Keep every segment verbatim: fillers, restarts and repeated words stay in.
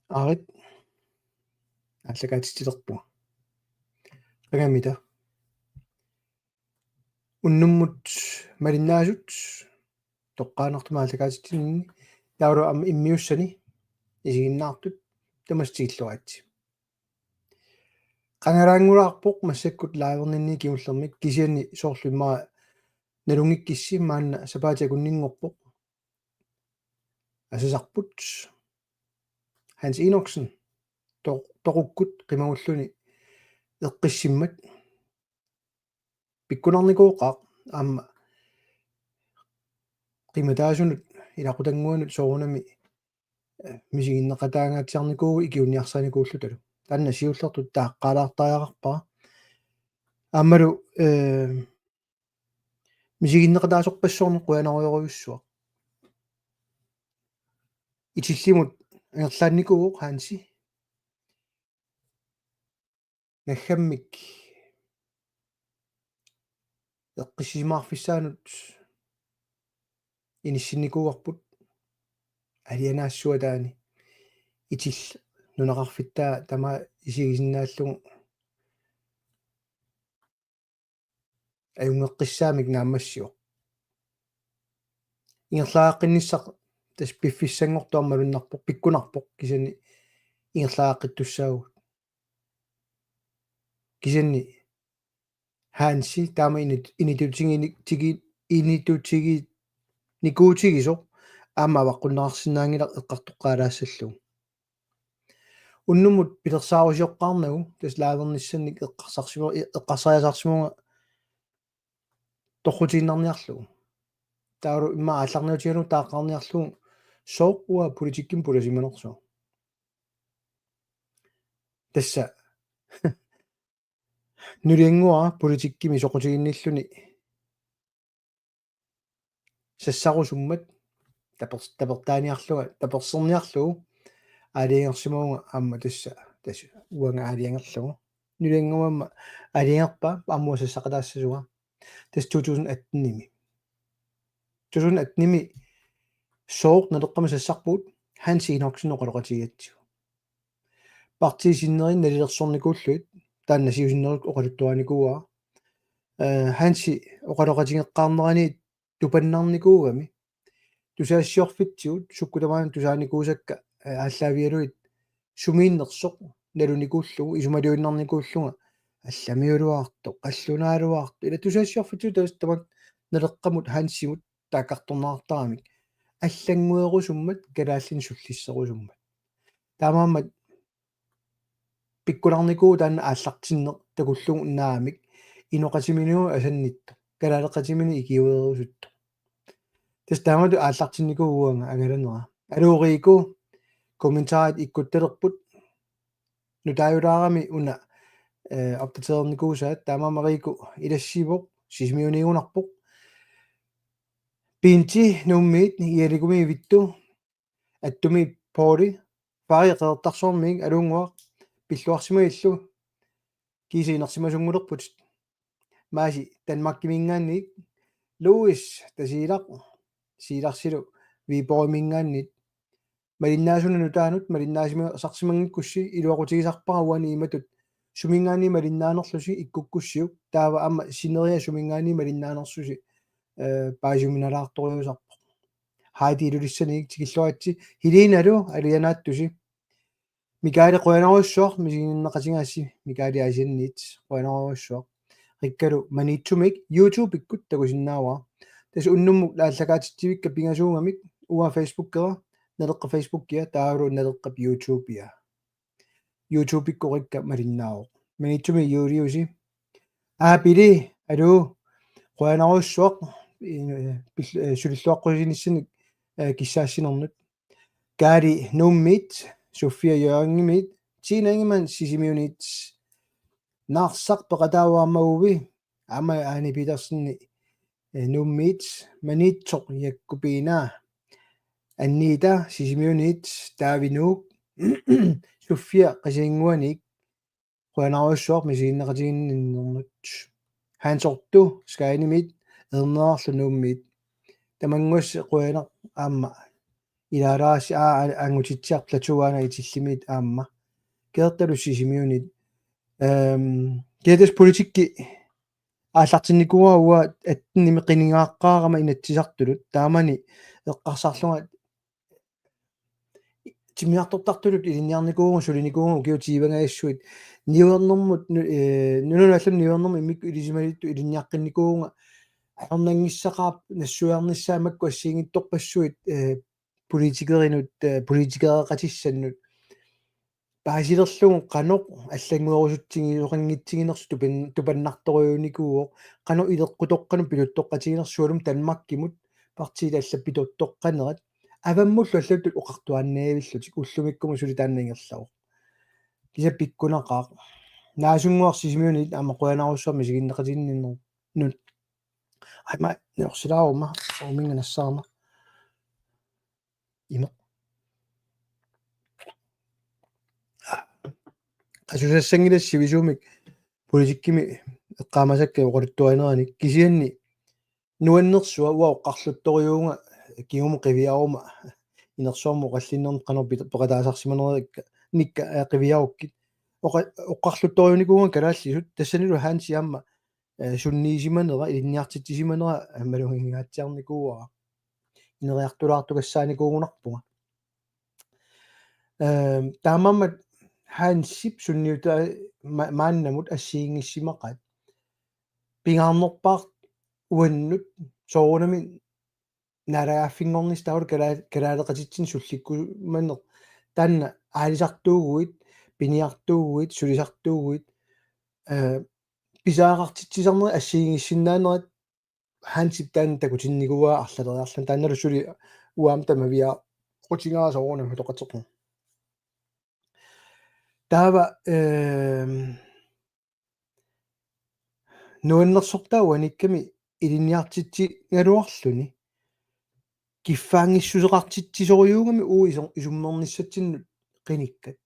Aarit. Aallakaatitsilerpunga. Qangamita. Unnummut malinnaasut toqqaannartumik aallakaatitsininni taavalu aamma immiussani isiginnaartut tamassi tikilluaritsi. Qangalaanngulaarpoq massakkut liverninni kingullermik kisianni soorlu immaqa nalunngikkissi maanna sapaatip akunninngorpoq. Asasarput Hans Enoksen to-, toqukkut qimagulluni eqqissimmat pikkunarnikooqaaq aamma qimataasunut ilaqutannguanut soorunami, eh, misiginneqataangaatsiarnikuuvugut ikiuunniarsarinikuullutalu. Taanna siullertut taaqqaalaartariaqarpara. Aammalu, eh, misiginneqataasorpassuarnik qujanarujorujussuaq. Itillimut angerlaannikuuvoq Hansi. Naggammik eqqissisimaarfissaanut inissinnikuuarput alianaassuataani itil nunaqarfittaa tamaat isigisinnaallugu ajunngeqqissaamik naammassivoq. Ingerlariaqqinnissaq tassa piffissanngortoq aamma malunnarpoq, pikkunarpoq kisianni ingerlariaqqittussaavugut. Kisianni Hansi taama init-, initutiginik-, tigi-, initutiginikuutigisoq aamma avaqqunneqarsinnaanngilaq eqqartoqqaalaassallugu. Unnummut pilersaarusioqqaarnagu tassa livernissannik eqqarsarsimo-, eqqarsariasaarsimavunga torrutiinnarniarlugu. Taavalu immaqa aallarniutigalugu taaqqaarniarlugu sooq uanga politikkimik pulasimanersoq. Tassa nuliannguara politikkimi soqutiginnilluni sassarusummat tapers-, tapertaaniarlunga, taperserniarlugu aalajangersimavunga aamma tassa, tassa uanga aalajangerlugu. Nuliannguamma aalajangerpaa aamma uanga sassaqataassasunga. Tassa to tusind atten-imi. To tusind atten-imi sooq Naleqqami sassarpugut, Hans Enoksen oqaloqatigigatsigu. Partiit sinneri nalilersornikuullugit, taanna siusinnerup oqaluttuarinikuuara. Eh, Hansi oqaloqatigeqqaarnerani tupannarnikuugami. Tusagassiorfitsigut sukkut tamaana tusaanikuusakka, eh, aallaavigalugit sumiinnersoq nalunikuullugu, isumaliuinnarnikuullunga allamiuluartoq, qallunaaluartoq. Ila tusagassiorfitsigut tassa tamakku Naleqqamut Hansimut taakkartorneqartaramik. Allannguerusummat, kalaallinik sullisserusummat. Taamaammat pikkunarnikuuvoq taanna aallartinneq takullugu naamik, inoqatiminilu asannittoq, kalaaleqatimini ikiuerusuttoq. Tassa taamatut aallartinnikuuvoq uanga angalanera. Aluu Riku, kommentarit ikkuttalerput. Nutaajulaarami una, eh, opdaterinikuusaat, taamaammat Riku ilassivoq, Sisimiuniigunarpoq. Pinti Nuummiit, Ialikumi Vittu, Attumi Poori, Fari Qeqertarsuarmiit, aluunnguaq, pilluarsimagillu, kiisa inersimasunngulerputit. Maasi Danmarkiminngaanniit, Louis Tasiilaq, Siilarsilu Viborgiminngaanniit, malinnaasunut nutaanut, malinnaasima-, sarsimanngikkussi, iluaqutigisarpara uani imatut, suminngaanniit malinnaanerlusi ikkukkussiuk, taava aamma sineriak suminngaanniit malinnaanersusi, eh, paasiuminalaartorujussuusarpoq. Heidi Ilulissaniit tikilluaritsi, Helenalu alianaattusi. Mikaeli qujanarujussuaq, misiginninneqatigaassi, Mikaeli Aasianniit, qujanarujussuaq. Rikkalu Maniitsumik, YouTube-ikkut takusinnaavara. Tassa unnummut aallakaatitsivikka pingasuugamik, uanga Facebookera, Naleqqap Facebookia, taavalu Naleqqap YouTubea. YouTube-ikkut rikka malinnaavoq. Maniitsumi Juliusi. Aapili, aluu, qujanarujussuaq, eh, pil-, eh, sulilluaqqusinissanik, eh, kissaassinermut. Kaali Nuummiit, Sofia Jørgeniit, Tina Ingemann Sisimiuniit, Narsaq peqataavaammaguvi, aamma Aani Petersen, eh, Nuummiit, Maniitsoq Jakobina, Anniita Sisimiuniit, Taavi Nuuk, Sofia Qasigiannguaniit, qujanarujussuaq misiginneqatiginninnermut. Hans Otto, Skyenimiit, Erneerlu Nuummiit. Tamannguassi qujanaq aamma Ilaalaasi aa angutitsiaq platoaana itillimiit aamma. Keertalu Sisimiunit. Ehm, kiatas politikki aallartinnikuuara uanga attenimi qinigaaqqaarama Inatsisartunut. Taamani eqqarsarlunga timmisartortartutut ilinniarnikuuvunga, sulinikuuvunga ukiut tyvengajassuit. Niuernermut, nu-, eh, nunanut allanut niuernermut immikkut ilisimalerittut ilinniaqqinnikuuvunga. Ajornanngissaqaaq nassuiarnissaa makku assigiinngitsorpassuit, eh, politikerinut, eh, politikereqatissannut. Paasilerlugu qanoq allannguerusutsigisoqanngitsiginersoq tupan-, tupannartorujussuunikuuvoq, qanoq ileqqutoqqanut piluttoqatiginersoq sualummik Danmarkimut partiit allat piluttoqqanerat, avammullu allatut oqartuaannavillutik ullumikkumut suli taanna ingerlavoq. Kisianni pikkunaqaaq. Naasunnguaq Sisimiunit aamma qujanarsuaq misiginneqatigiinnermut. Aamma niorsilaaruma, uuminnga nassaarama. Imeq. Qasusassanngilassivisuumik politikkimi eqqaamasakka oqaluttuarinerani kisianni nuannersua uanga oqarluttorujuuvunga kingumut qiviaruma inersuarmi oqallinnermi qanoq pit-, peqataasarsimanerikka nikka, eh, qiviarukkit. Oqa-, oqarluttorujuunikuuvunga kalaallisut tassanilu Hansi aamma eh, sunniisimanera, ilinniartitsisimanera, eh, malugingaatsiarnikuuara. Ineriartulaartugassaanikuugunarpunga. Ehm, taamaammat Hansip sunniutaa ma-, maannamut assigiinngissimaqaat. Pingaarnerpaaq uannut soorunami naalagaaffinngornissaq taavalu kalaa-, kalaaleqatitsinnut sullikkumaneq taanna aalisartuuguit, piniartuuguit, sulisartuuguit, eh, pisariaqartitsisarnerit assigiinngissinnaanerat Hansip taanna takutinnikuuaa arlaleriarluni taannalu suli uanga tamaviaaqutigaara soorunami utoqqatseqqugu. Taava, ehm, nuannersortaa uanikkami ilinniartitsigaluarluni kiffaanngissuseqartitsisorujuugami uagut iso-, isummernissatsinnut qinikkat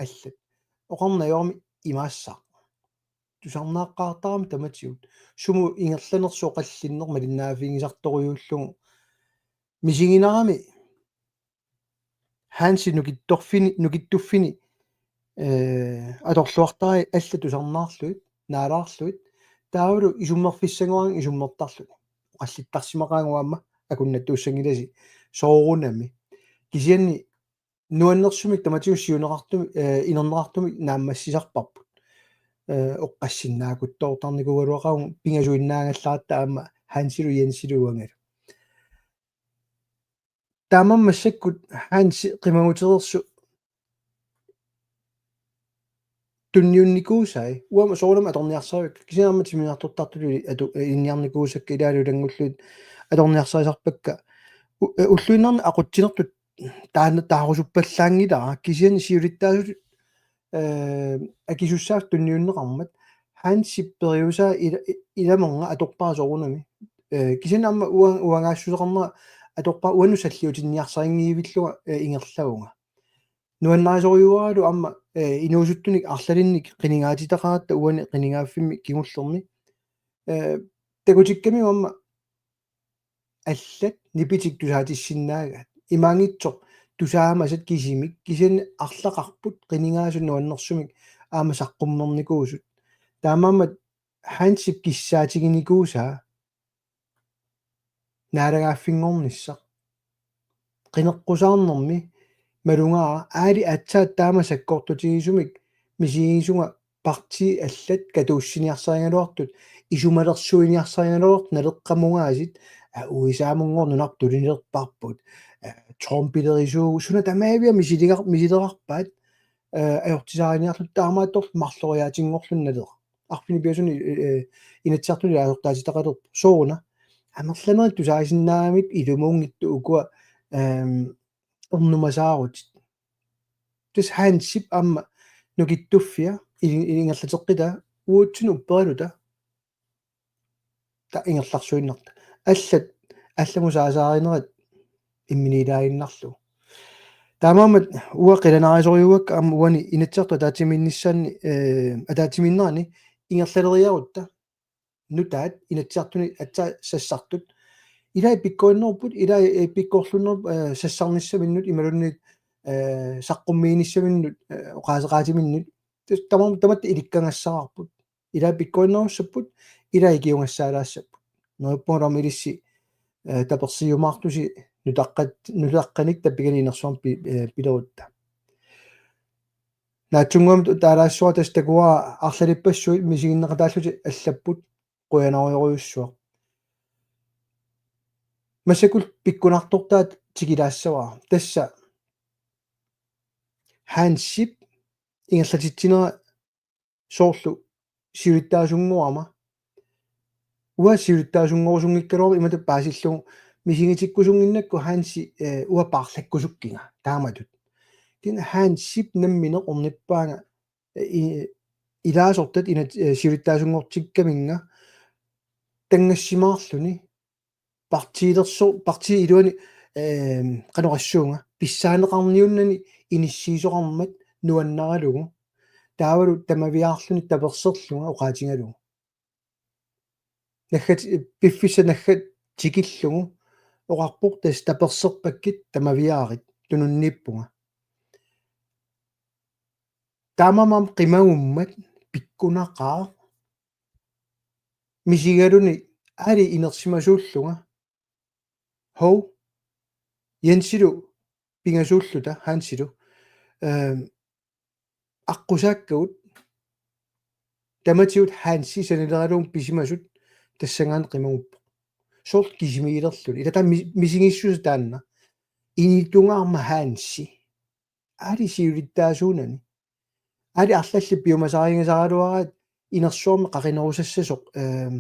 allat. Oqarneq ajorami imaassaaq. Tusarnaaqqaartarami tamatigut. Sumut ingerlanersoq oqallinneq malinnaaffigisartorujuullugu. Misiginarami Hansi nukittorfini, nukittuffini, eh, atorluartarai allat tusarnaarlugit, naalaarlugit. Taavalu isummerfissanngorami isummertarluni. Oqallittarsimaqaanga aamma akunnattuussanngilasi soorunami. Kisianni nuannersumik tamatigut siuneqartumik, eh, inerneqartumik naammassisarparput. Eh, oqassinnaakuttoortarnikuugaluaqaagut pingasuinnaagallaratta aamma Hansilu Jensilu uangalu. Taama massakkut Hansi qimagutereersoq tunniunnikuusai, uanga soorunami atorniarsarivakka, kisianni aamma timmisartortartutut atu-, ilinniarnikuusakka ilaalu ilanngullugit atorniarsarisarpakka. U-, eh, ulluinnarni aqutsinertut taanna taarusuppallaanngilara, kisianni siulittaasutut eh, akisussaasut tunniunneqarmat, Hansip periusaa ila-, i-, ilamernga atorpara soorunami. Eh, kisianni aamma uan-, uangaassuseqarnera atorpara uannut salliutinniarsarinngiivillunga, eh, ingerlavunga. Nuannarisorujuaralu aamma, eh, inuusuttunik arlalinnik qinigaatitaqaratta uani qinigaaffimmi kingullermi. Eh, takutikkamiuk aamma allat nipitik tusaatissinnaagaat. Imaanngitsoq tusaamasat kisimik, kisianni arlaqarput qinigaasut nuannersumik aamma saqqummernikuusut. Taamaammat Hansip kissaatiginikuusaa naalagaaffinngornissaq. Qineqqusaarnermi malugaara aali aatsaat taama sakkortutigisumik misigisunga partiit allat katuussiniarsarigaluartut, isumalersuiniarsarigaluartut naleqqamungaasiit, aa, U S A-munngooq nunarput tunilerparput, aa, Trumpilerisuuvoq, suna tamaaviat misiligar-, misilerarpaat, aa, ajortisaariniarlutik taamaattorli marloriaatinngorluni Naleraq. Arfineq-pingasunut, ee, Inatsisartunut ilaasortaatitaqalerpoq. Sooruna? Amerlanerit tusaasinnaagamik ilumuunngitsut ukua, ehm, ernumasaarutit. Tassa Hansip aamma nukittuffia ili-, ili-, ingerlateqqitaa uatsinnut upperaluta ta ingerlarsuinnarta. Allat, allamut saasaarinerat imminiilaaginnarlugu. Taamaammat uanga qilanaarisorujuuakka aamma uani Inatsisartut ataatsimiinnissaanni, eh, ataatsimiinnerani ingerlaleriarutta nutaat Inatsisartuni aatsaat sassartut Ilai pikkorinnerput, ilai, eh, pikkorlunner, eh, sassarnissaminnut, imaluunniit, eh, saqqummiinissaminnut, eh, oqaaseqaatiminnut. Tassa tamam-, tamatta ilikkagassaarput. Ilai pikkorinnerussapput, ilai ikiugassaalaassapput. Neriuppunga aamma ilissi, eh, tapersiumaartusi nutaqqat-, nutaqqanik tappikani inersuarmi pi-, eh, pilerutta. Naatsunnguamik taalaassuara tassa takuara arlalippassuit misiginneqataallutik allapput qujanarujorujussuaq. Massakkut pikkunartortaat tikilaassavara. Tassa Hansip ingerlatitsinera soorlu siulittaasunngoramma. Uanga siulittaasunngorusunngikkaluarlunga imatut paasillugu misigitikkusunnginnakku Hansi, eh, uanga paarlakkusukkiga taamatut. Kisianni Hansip nammineq ornippaanga, eh, i-, ilaasortat inat-, eh, siulittaasunngortikkaminnga tanngassimaarluni partiilerso-, partiip iluani, ehm, qanoq oqassuunga, pissaaneqarniunnani inissiisoqarmat nuannaralugu. Taavalu tamaviaarluni taperserlunga oqaatigalugu. Naggat-, piffissaq naggat tikillugu oqarpoq tassa taperserpakkit tamaviaarit tununniippunga. Taamaammat qimagummat pikkunaqaaq misigaluni aali inersimasuullunga. Hov, Jensilu pingasuulluta Hansilu, ehm, aqqusaakkagut tamatigut Hansi sanileralugu pisimasut tassanngaanniit qimaguppoq. Soorlu kisimiilerluni. Ila taava mi-, misigissuseq taanna. Initungaarma Hansi. Aali siulittaasuunani. Aali arlallit piumasarigasaraluaraat inersuarmi qaqinerusassasoq, ehm,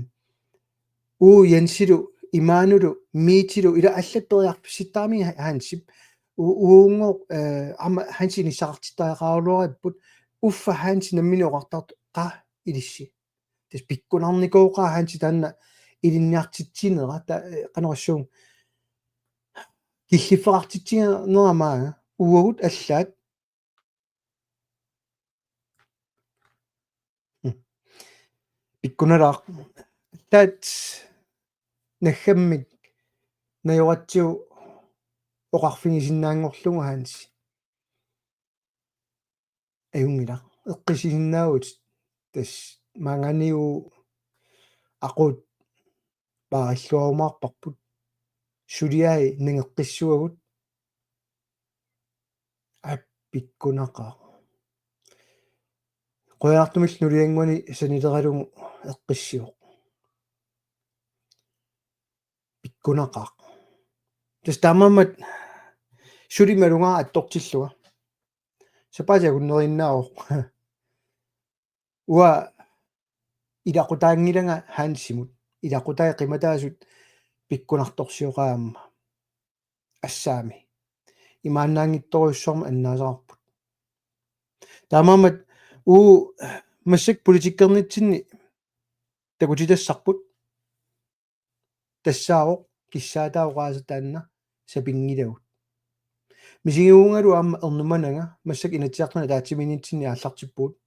uu Jensilu, Imaanulu, Miitilu, ila allat periarfissittaramigit Hansip, u-, uunngooq, eh, aamma Hansi inissaqartittariaqaraluaripput, uffa Hansi nammineq oqartartoq qaa ilissi. Tassa pikkunarnikooqaaq Hansi taanna ilinniartitsinera, ta-, eh, qanoq oqassuunga. Killiffeqartitsinerama uagut allaat. Hmm. Pikkunalaaq. Allaat naggammik najoratsigu oqarfigisinnaanngorlugu Hansi. Ajunngilaq. Eqqissisinnaavutit. Tassa maanngaanniit aqut paarilluarumaarparput. Suliai nangeqqissuagut. Aa, pikkunaqaaq. Qujanartumillu nuliannguani sanileralugu eqqissivoq. Pikkunaqaaq. Tassa taamaammat suli malugaara attortillunga. Sapaatip akunneriinnaavoq. Uanga ilaqutaanngilanga Hansimut. Ilaqutai qimataasut pikkunartorsioqaat aamma. Assaami. Imaannaanngitsorujussuarmik annaasaqarput. Taamaammat uu massakkut politikkernitsinni takutitassarput. Tassaavoq kissaataa oqaaseq taanna sapinngilagut. Misigiguugalu aamma ernumananga massakkut Inatsisartuni ataatsimiinnitsinni aallartippugut.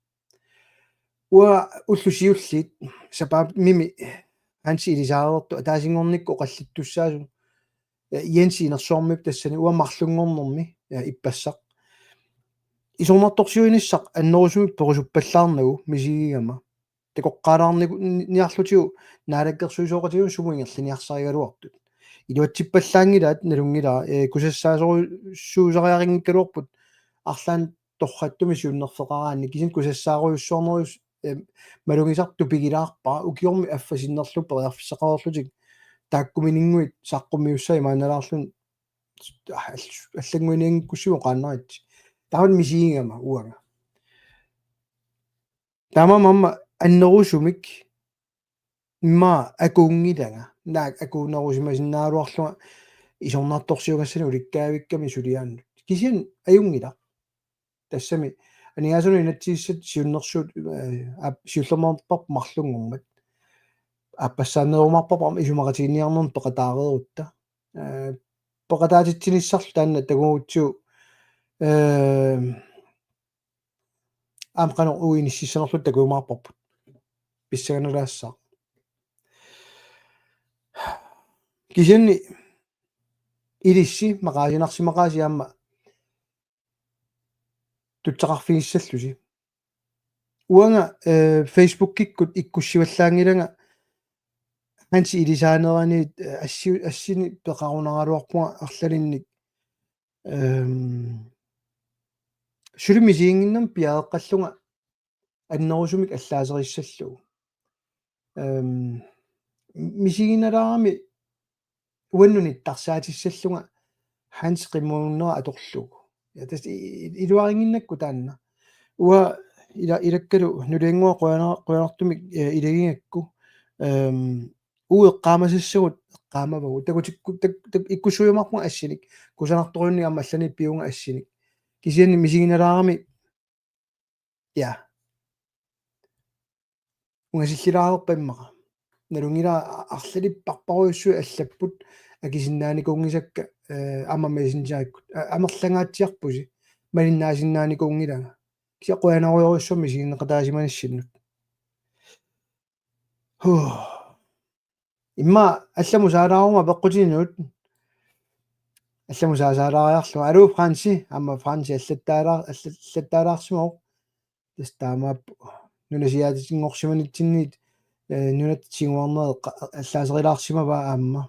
Uanga ullut siulliit sapaammi Hansi ilisaareertoq ataasinngornikkut oqallittussaasoq, eh, Jensi inersuarmiippoq tassani uanga marlunngornermi, eh, ippassaq. Isornartorsiuinissaq annerusumik perusuppallaarnagu misigigama. Takoqqaalaarniku-, ni-, niarlutigu naalakkersuisooqatigiinnut sumut ingerlaniarsarigaluartut. Iluatsippallaanngilaat nalunngilara, eh, kusassaasoru-, suusariaqanngikkaluarput arlaannik torrattumik siunnerfeqaraanni kisianni kusassaarujussuarnerus-, eh, malugisartut pigilaarpara ukiormi affasinnerlu periarfissaqareerlutik taakkumininnguit saqqummiussaat imaannalaarluni all-, allannguinianngikkussiuk oqaannaritsi. Taamani misigigama uanga. Taamaammat annerusumik immaqa akuunngilanga. Naak akuunerusimasinnaagaluarlunga isornartorsiugassani ulikkaavikkami suliaannut. Kisianni ajunngilaq. Tassami aningaasanut inatsisissatut siunnersuut, eh, aap, siullermeerparput marlunngormat. Aappassaanerumaarparput aamma isumaqatiginninniarnermut peqataareerutta. Eh, peqataatitsinissarlu taanna takugutsigu, eh, aamma qanoq uinississanerlu takujumaarparput. Pissanganalaassaaq. Kisianni ilissi maqaasinarsimaqaasi aamma tuttaqarfigissallusi. Uanga, eh, Facebookikkut ikkussivallaanngilanga Hansi ilisaanerani, eh, assi-, assini peqarunaraluarpunga arlalinnik. Ehm, suli misiginnginnama piareqqallunga annerusumik allaaserissallugu. Ehm, misiginalaarami uannut nittarsaatissallugu Hans qimunnera atorlugu. Ja, tassa i-, i-, iluarinnginnakku taanna. Uanga ila-, ilakkalu nuliannguaq qujanar-, qujanartumik, eh, ilagigakku. Ehm, uagut eqqaamasassagut eqqaamavagut. Takutikku-, tak-, tak-, ikkussuiumaarpunga assinik. Kusanartorujuunniit aamma allaniippiuvunga assinik. Kisianni misiginalaarami, ja. Ungasillilaarpa immaqa. Nalunngilara a-, arlalipparparujussuit allapput akisinnaanikuunngisakka, eh, aamma Messengerikkut. A-, amerlangaatsiarpusi. Malinnaasinnaanikuunngilanga. Kisianni qujanarujorujussuaq misiginneqataasimanissannut. Huh. Immaqa allamut saalaaruma peqqutinnut. Allamut saasaalaariarlugu. Aluu Fransi, aamma Fransi allattaalaar-, alla-, allattaalaarsimavoq. Tassa taamaappoq nunasiaatitinngorsimanitsinniit, eh, nunatta tiguarneq eqqa-, allaaserilaarsimavaa aamma.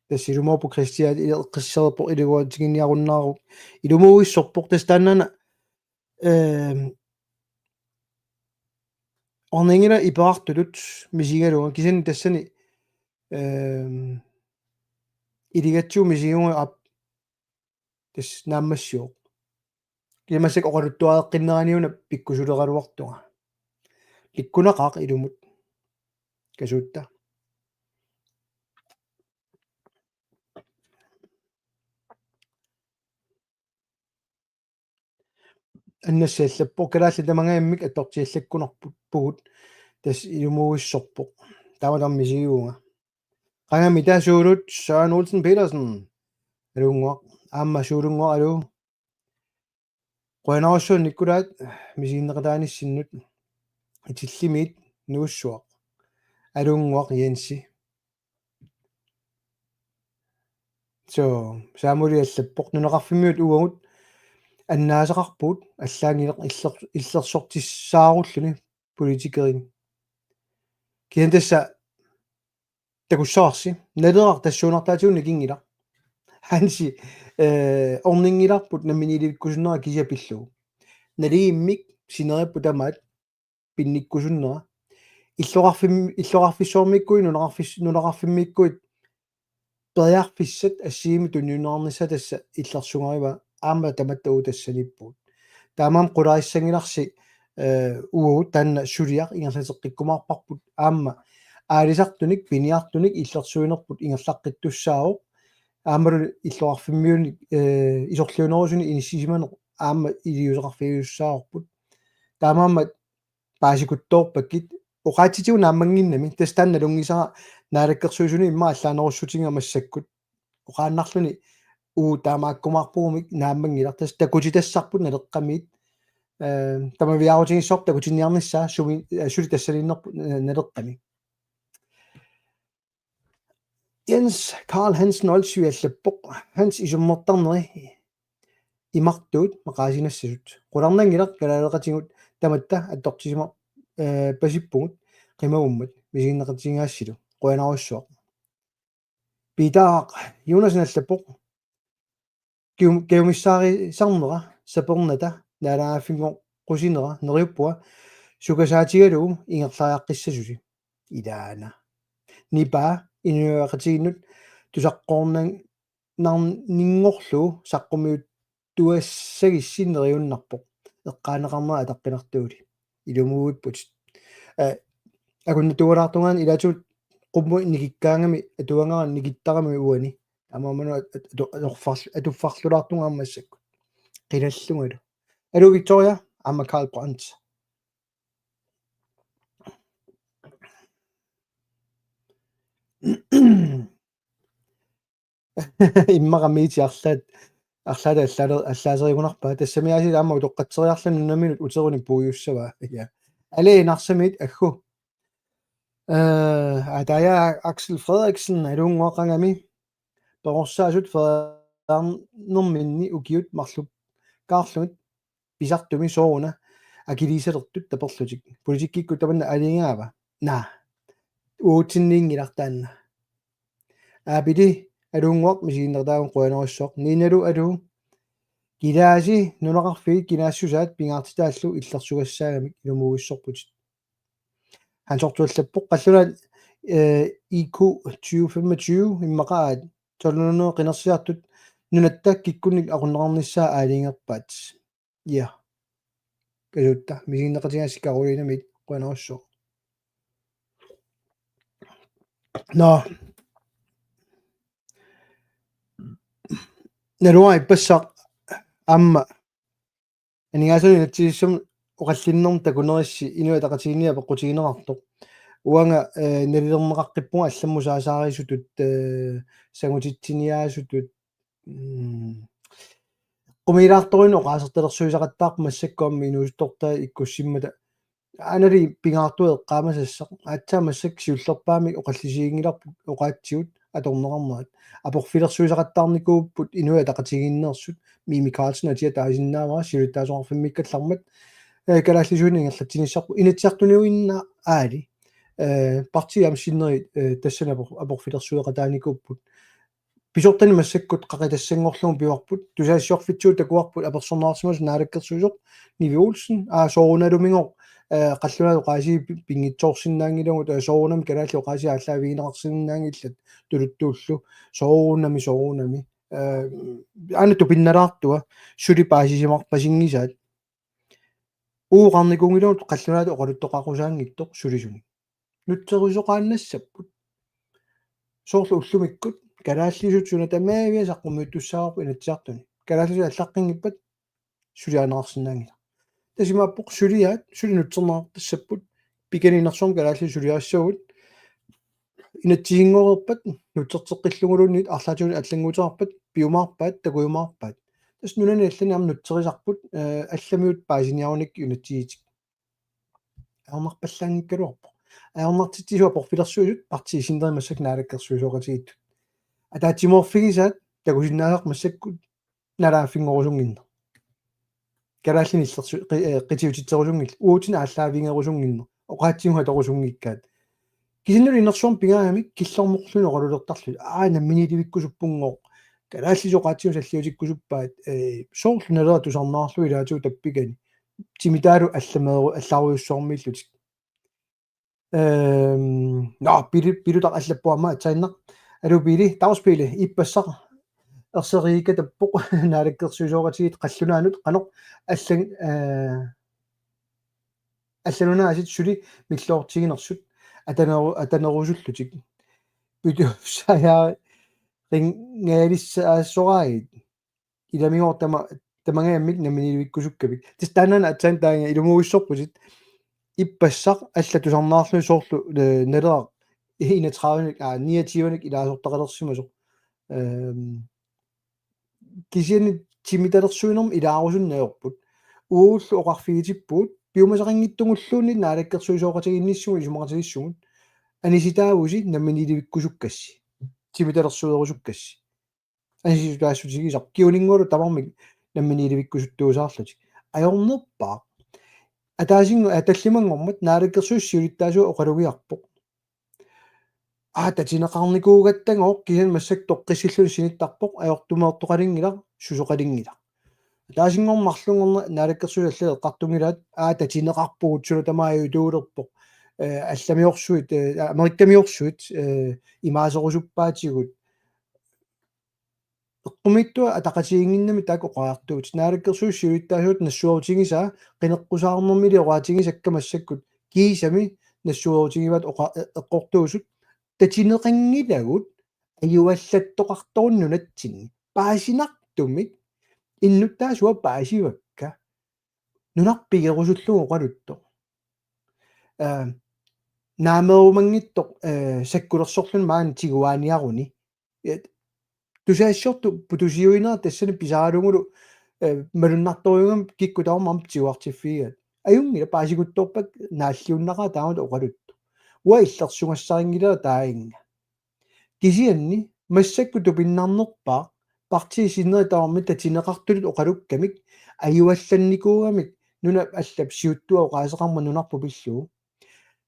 Tassa ilumoorpoq Kristian eqqissereerpoq iluaatiginniarunnaaruk. Ilumuuissorpoq tassa taanna, ehm, orninngilaq iperartutut misigigalugu kisianni tassani, ehm, iligatsigu misigiguga aap tassa naammassivoq. Kisianni massakkut oqaluttuareqqinnerani una pikkusuleraluartunga. Pikkunaqaaq ilumut. Kasuutta. Annassi allappoq kalaallit tamangajammik attortiallakkunarpugut tassa ilumuuissorpoq. Taama taama misigivunga. Qangami taava Suulut Søren Olsen Petersen. Aluunnguaq. Aamma Suulunnguaq aluu. Qujanarsuaq Nikulaat misiginneqataanissinnut Itillimiit Nuussuaq. Aluunnguaq Jensi. So, Samueli allappoq nunaqarfimmiut uagut annaasaqarpugut allaanngilaq iller-, illersortissaarulluni politikerinik. Kisianni tassa takussavarsi, Naleraq tassuunartaatigut nikinngilaq. Hansi, eh, orninngilarput namminiilivikkusunnera kisiat pillugu. Naligimmik sineriapput tamaat pinnikkusunnera. Illoqarfim-, illoqarfissuarmiikkuit, nunaqarfis-, nunaqarfimmiikkuit periarfissat assigiimmik tunniunneqarnissaat tassa illersugarivaa aamma tamatta uagut tassaniippugut. Taamaammat qularissanngilarsi, eh, uagut taanna suliaq ingerlateqqikkumaarparput aamma aalisartunik, piniartunik illersuinerput ingerlaqqittussaavoq. Aammalu illoqarfimmiunit, eh, isorliunerusunik inissisimaneq aamma iliuuseqarfigiussaavarput. Taamaammat paasikuttoorpakkit oqaatsitigut naammannginnami, tassa taanna nalunngisara Naalakkersuisuni immaqa allaanerussutigiga massakkut. Oqaannarluni uagut taamaakkumaarpugumik naammanngilaq, tassa takutitassarput Naleqqamiit, eh, tamaviaarutigissavarput takutinniarnissaa sumi, eh, suli tassaniinnerput, eh, Naleqqami. Jens Karl Hansen Olsvig allappoq: Hans isummertarneri imartuut maqaasinassasut. Qularnanngilaq kalaaleqatigut tamatta attortisima-, eh, pasippugut qimagummat misiginneqatigaassilu. Qujanarsuaq. Piitaaq Jonasen allappoq: Kium-, kiumissaarisarnera sapernata naalagaaffinngoqqusinera neriuppunga sukasaatigalugu ingerlariaqqissasusi. Ilaana. Nipaa inuiaqatigiinnut tusaqqoornan-, narninngorlugu saqqummiuttuassagissi neriunnarpoq. Eqqaaneqarnera ataqqinartuguli. Ilumuuipput. Eh, akunnattuulaartungaani ilaatigut qummut nikikkaangami atuagara nikittarami uani. Taamaammat at-, at-, atorfar-, atuffarlulaartunga aamma massakkut. Qilallungalu. Aluu Victoria, aamma Karl Brandt. Immaqa Miiti arlaat, arlaat allaale-, allaaserigunarpaa. Tassami aasiit aamma utoqqatseriarluni nunaminnut uterunik puigussavaa. Ja. Alé Narsamiit aggu. Eh, ataja Axel Frederiksen, aluunnguaqagami. Perorsaasut feriarnerminni ukiut marlukkaarlugit pisartumi sooruna akiliisalertut taperlutik. Politikkikkut tamanna aalajangigaava? Naa. Uutsinniinngilaq taanna. Aapili, aluunnguaq, misiginnertaagun qujanarsuaq. Niinalu, aluu. Kilaasi nunaqarfiit kinaassusaat pingaartitaallu illersugassaagamik ilumuuissorputit. Hansortuallappoq qallunaat, eh, I Q tyve femogtyve immaqa aat tolv hundrede qinersiartut nunatta kikkunnit aqunneqarnissaa aalajangerpaat. Ja. Kasuutta. Misiginneqatigaassi Karolinamit qujanarsuaq. Nå. Naluara ippassaq aamma aningaasanut inatsisissamut oqallinnermut takunerissi Inuit Ataqatigiinni apeqqutigineqartoq. Uanga, eh, nalilerneqaqqippunga allamut saasaarisutut, eh, sangutitsiniaasutut, mm, eqqumiilaartorujunik oqaasertalersuisaqattaarpoq massakkut aamma inuusuttortaa ikkussimmata. Aanali pingaartua eqqaamasassaq. Aatsaat massakkut siullerpaamik oqallisiginngilarput oqaatsigut atorneqarnerat. Aporfilersuisaqattaarnikuupput Inuit Ataqatigiinneersut. Mimi Karlsen atia taasinnaavara siulittaasoqarfimmiikkallarmat, eh, kalaallisuinnaq ingerlatsinissarput. Inatsisartuniuinnaq aali. Eh, partiit aamma sinneri, eh, tassani apor-, aporfilersueqataanikuupput. Pisortani massakkut qaqitassanngorlugu pivarput, tusagassiorfitsigut takuarput apersorneqarsimasoq naalakkersuisoq Nivi Olsen, aa, soorunalumigooq, eh, qallunaat oqaasii pi-, pinngitsoorsinnaanngilagut, eh, soorunami kalaallit oqaasii aallaavigineqarsinnaanngillat tuluttuullu, soorunami, soorunami. Eh, aana tupinnalaartua, suli paasisimarpasinngisaat. Uagut oqarnikuunngilagut qallunaatut oqaluttoqaqqusaanngitsoq sulisunik. Nutserisoqaannassapput. Soorlu ullumikkut kalaallisut suna tamaaviat saqqummiuttussaavarput Inatsisartuni. Kalaallisut allaqqinngippata suliarineqarsinnaanngilaq. Tassa imaappoq suliaat, suli nutserneqartassapput, pikani inersuarmi kalaallisut suliassavagut, inatsisinngooreerpat, nutserteqqilluguluunniit arlaatigut allannguuteqarpat, piumaarpaat, takujumaarpaat. Tassa nunani allani aamma nutserisarput, eh, allamiut paasiniarunikkit unatsiitik. Ajornarpallaanngikkaluarpoq. Ajornartitsisut aporfilersuisut partiit sinneri massakkut naalakkersuisooqatigiittut. Ataatsimoorfigisaat takusinnaasarput massakkut nalaaffinngorusunnginneq. Kalaallinik illersu-, qi-, eh, qitiutitserusunngillat. Uagutsinnut aallaavigerusunnginneq. Oqaatsigut atorusunngikkaat. Kisianni inersuarmi pigaagamik killormorluni oqalulertarluni. Aa, namminiilivikkusuppunngooq. Kalaallisut oqaatsigut salliutikkusuppaat, eh, soorlu Naleraq tusarnaarlugu ilaatigut tappikani. Timitaalu allameeru-, allarujussuarmiillutik. Ehm, nå, Pili, Pilutaq allappoq aamma aatsaannaq. Aluu Pili, Dags Pili, ippassaq erseriikatappoq naalakkersuisooqatigiit qallunaanut qanoq allan-, eh, allanut aasiit suli milluartiginersut ataneru-, atanerusullutik. Pituussaajaarinngaalissaassoraagit. Ilamigoor tama-, tamangajammik namminiilivikkusukkavit. Tassa taannaana aatsaat taanna ilumuuissorputit. Ippassaq allat tusarnaarlugit soorlu, eh, Naleraq enogtredive-nik, aa, niogtyve-nik ilaasortaqalersimasoq. Ehm, kisianni timitalersuinermut ilaarusunneq ajorput. Uagullu oqarfigitippugut, piumasaqanngitsugulluunniit naalakkersuisooqatigiinnissamut isumaqatigiissugut. Anisitaavusi namminiilivikkusukkassi. Timitalersuerusukkassi. Anisitaassutigisarput. Kinguninngualu tamarmik namminiilivikkusuttuusaarlutik. Ajornerpaaq. Ataasinngu-, aa, tallimanngormat naalakkersuisut siulittaasuat oqalugiarpoq. Aa, tatineqarnikuugattagooq kisianni massakkut toqqissilluni sinittarpoq, ajortumeertoqalinngilaq, susoqalinngilaq. Ataasinngormat marlunngorneq naalakkersuisut allat eqqartunngilaat, aa, tatineqarpugut suna tamaat ajutuulerpoq. Eh, allamiorsuit, eh, amerikkamiorsuit, eh, imaaserusuppaatigut. Eqqumiitsuat ataqatigiinnginnami taakku oqariartuutit. Naalakkersuisut siulittaasuata nassuerutigisaa qineqqusaarnermili oqaatigisakka massakkut kiisami nassuerutigivaat oqa-, e-, eqqortuusut tatineqanngilagut ajuallattoqartoruni nunatsinni. Paasinartumik innuttaasut paasivakka. Nunarput pigerusullugu oqaluttoq. Eh, naameerumanngitsoq, eh, sakkulersorluni maani tiguaaniaruni. Eh, tusagassiortut putusiuinerat tassani pisaralugulu, eh, malunnartorujuugami kikkut tamarmik aamma tiguartiffigigaat. Ajunngilaq, paasiguttorpakka naalliunnaqaaq taamatut oqaluttoq. Uanga illersugassarinngilara taainga. Kisianni massakkut tupinnarnerpaaq partiit sinneri tamarmik tatineqartutut oqalukkamik ajuallannikuugamik nunap allap siuttuat oqaaseqarmat nunarput pillugu.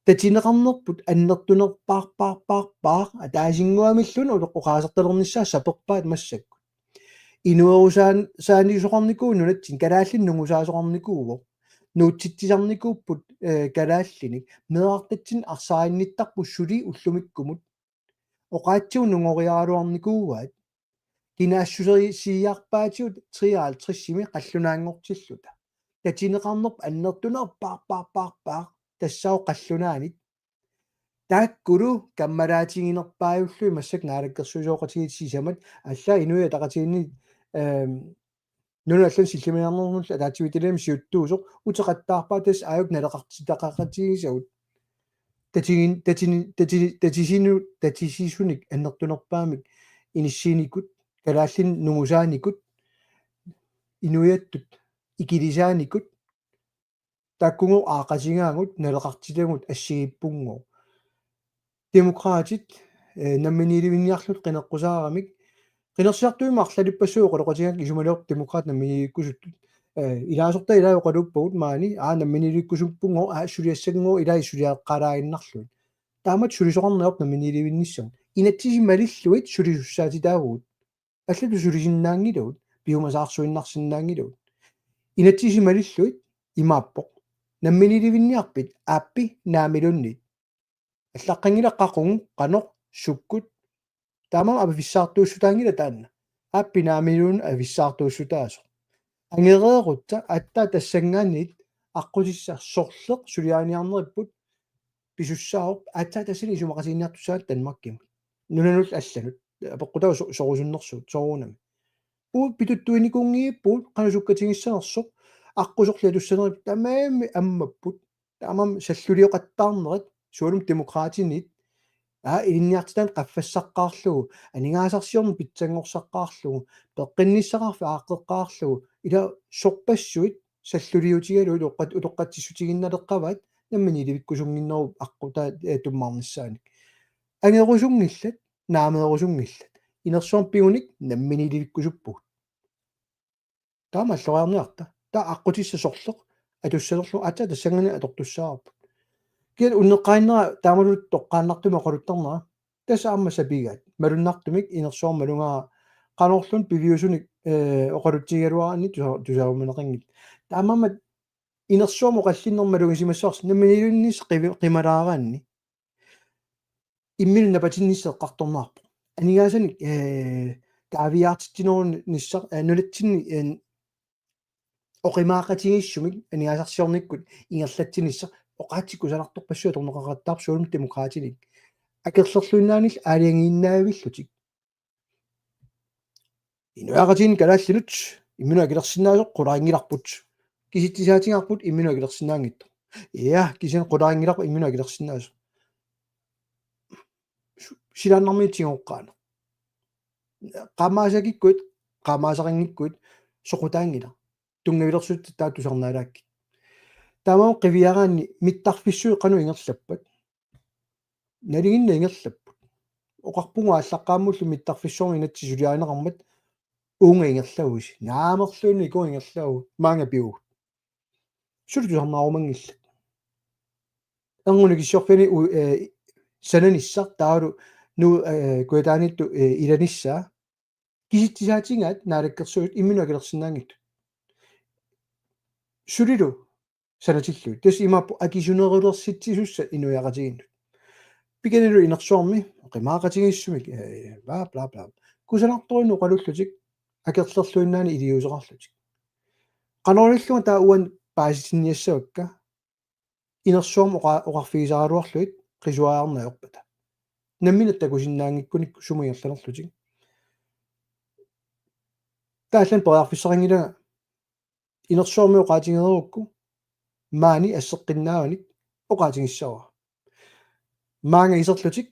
Tatineqarnerput annertunerpaarpaarpaarpaaq ataasinnguamilluunniit oqaasertalernissaat saperpaat massakkut. Inuerusaan-, saanisoqarnikuuvoq nunatsinni, kalaallinik nungusaasoqarnikuuvoq. Nuutsitsisarnikuupput, eh, kalaallinik. Meerartatsinnik arsaarinnittarput suli ullumikkumut. Oqaatsigut nungoriaraluarnikuuaat. Kinaassuserisiiarpaatigut treoghalvtredsimi qallunaanngortilluta. Tatineqarnerput annertunerpaarpaarpaarpaaq tassaavoq qallunaanit. Taakkulu kammalaatiginerpaajullugit massakkut naalakkersuisooqatigiit sisamat, allaat Inuit Ataqatigiinni, ehm, nunat allanut sillimaniarnermullu ataatsimiititaliami siuttuusoq uteqattaarpaat, tassa aajuku naleqartitaqaqatigisagut. Tatigin-, tatini-, tatini-, tatisinu-, tatisisunik annertunerpaamik inissiinikut, kalaallinik nungusaanikut, inuiattut ikilisaanikut, taakkugooq aaqqatigaagut, naleqartitagut assigiippunngooq. Demokraatit, eh, namminiilivinniarlutik qineqqusaaramik, qinersisartuumik arlalippassuit oqaloqatigaakka isumaliortut Demokraatit namminiilivikkusuttut. Eh, ilaasortaat ilaat oqaluuppagut maani, aa, namminiilivikkusuppunngooq, aa, suliassanngooq, ilaat suliaqqaalaaginnarlugit. Taamatut sulisoqarneq ajorpoq namminiilivinnissamut. Inatsisit malillugit sulisussaatitaavugut. Allatut sulisinnaanngilagut, piumasaarsuinnarsinnaanngilagut. Inatsisit malillugit imaappoq: Namminiilivinniarpit aappi naamiluunniit? Allaqqanngilaq qaqugu, qanoq, sukkut. Taamaammat avissaartuussutaanngilaq taanna. Aappi naamiluunniit avissaartuussutaasoq. Angereerutta aatsaat tassanngaanniit aqqutissaq sorleq suliariniarneripput pisussaavoq, aatsaat tassani isumaqatigiinniartussaagatta Danmarkimut. Nunanullu allanut. Apeqqutaavoq so-, sorusunnersuut, soorunami. Uagut pituttuinikuunngiippugut qanoq sukkatigissanersoq, aqquserlu atussanerit tamarmik ammapput. Taamaammat sallulioqattaarnerit, sualummik Demokraatinit, aa, ilinniartitaaneq qaffassaqqaarlugu, aningaasarsiorneq pitsanngorsarpallaarlugu, peqqinnissaqarfik aaqqeqqaarlugu, ila sorpassuit salluliutigalugit utoqqat-, utoqqatsissutiginnaleqqavaat namminiilivikkusunnginnerup aqqutaa, eh, tummarnissaanik. Angerusunngillat, naameerusunngillat. Inersuarmi pigunik namminiilivikkusuppugut. Taama alloriarniarta. Taava aqqutissaq sorleq atussanerlugu aatsaat tassanngaanniit atortussaavarput. Kisianni unneqqarinnera taamalu toqqaannartumik oqaluttarnera. Tassa aamma sapigaat. Malunnartumik inersuarmi malugaara qanorluunniit piviusunik, eh, oqalutsigigaluaraanni tusa-, tusaarumaneqanngilaq. Taamaammat inersuarmi oqallinnermi malugisimassavarsi namminiilivinnissaq qivi-, qimalaaraanni. Imminut napatinnissaq eqqartorneqarpoq. Aningaasanik, eh, kaaviiaartitsinerunissaq, eh, nunatsinni, eh, oqimaaqatigiissumik aningaasarsiornikkut ingerlatsinissaq oqaatsit kusanartorpassuit atorneqaqattaarput sualummik Demokraatinit. Akerlerluinnaanillu aalajangiinnaavillutik. Inuiaqatigiinni kalaallinut imminut akilersinnaasoq qularinngilarput. Kisitsisaatigaarput imminut akilersinnaanngitsoq. Ja, kisianni qularinngilarput imminut akilersinnaasoq. Su-, silaannarmiit tigoqqaarneq. Qaamaasakikkuit, qaamaasaqanngikkuit soqutaanngilaq. Tunngavilersutit taava tusarnaalaakkit. Taamaammat qiviaraanni mittarfissuit qanoq ingerlappat? Nalinginnaq ingerlapput. Oqarpugut aallaqqaammullu mittarfissuarmi inatsit suliarineqarmat uunga ingerlavusi. Naamerluinnaq ikuup ingerlavoq. Maanga pivugut. Suli tusarnaarumanngillat. Erngup Nukissiorfiani u-, eh, sananissaq taavalu Nuup, eh, Kujataaniittut, eh, ilanissaa. Kisitsisaatigaat naalakkersuisut imminut akilersinnaanngitsut. Sulilu sanatillugit. Tassa imaappoq akisunerulersitsisussat inuiaqatigiinnut. Pikanilu inersuarmi, oqimaaqatigiissumik, eh, bla, bla, bla. Kusanartorinnik oqalullutik, akerlerluinnaanik iliuuseqarlutik. Qanorluunniit taava uani paasitinniassavakka, inersuarmi oqa-, oqarfigisaraluarlugit qisuariarneq ajorpata. Nammineq takusinnaanngikkunik sumut ingerlanerlutik. Taava allanik periarfissaqanngilanga inersuarmi oqaatigereerukku maani asseqqinnaavanik oqaatigissavara. Maanga iserlutik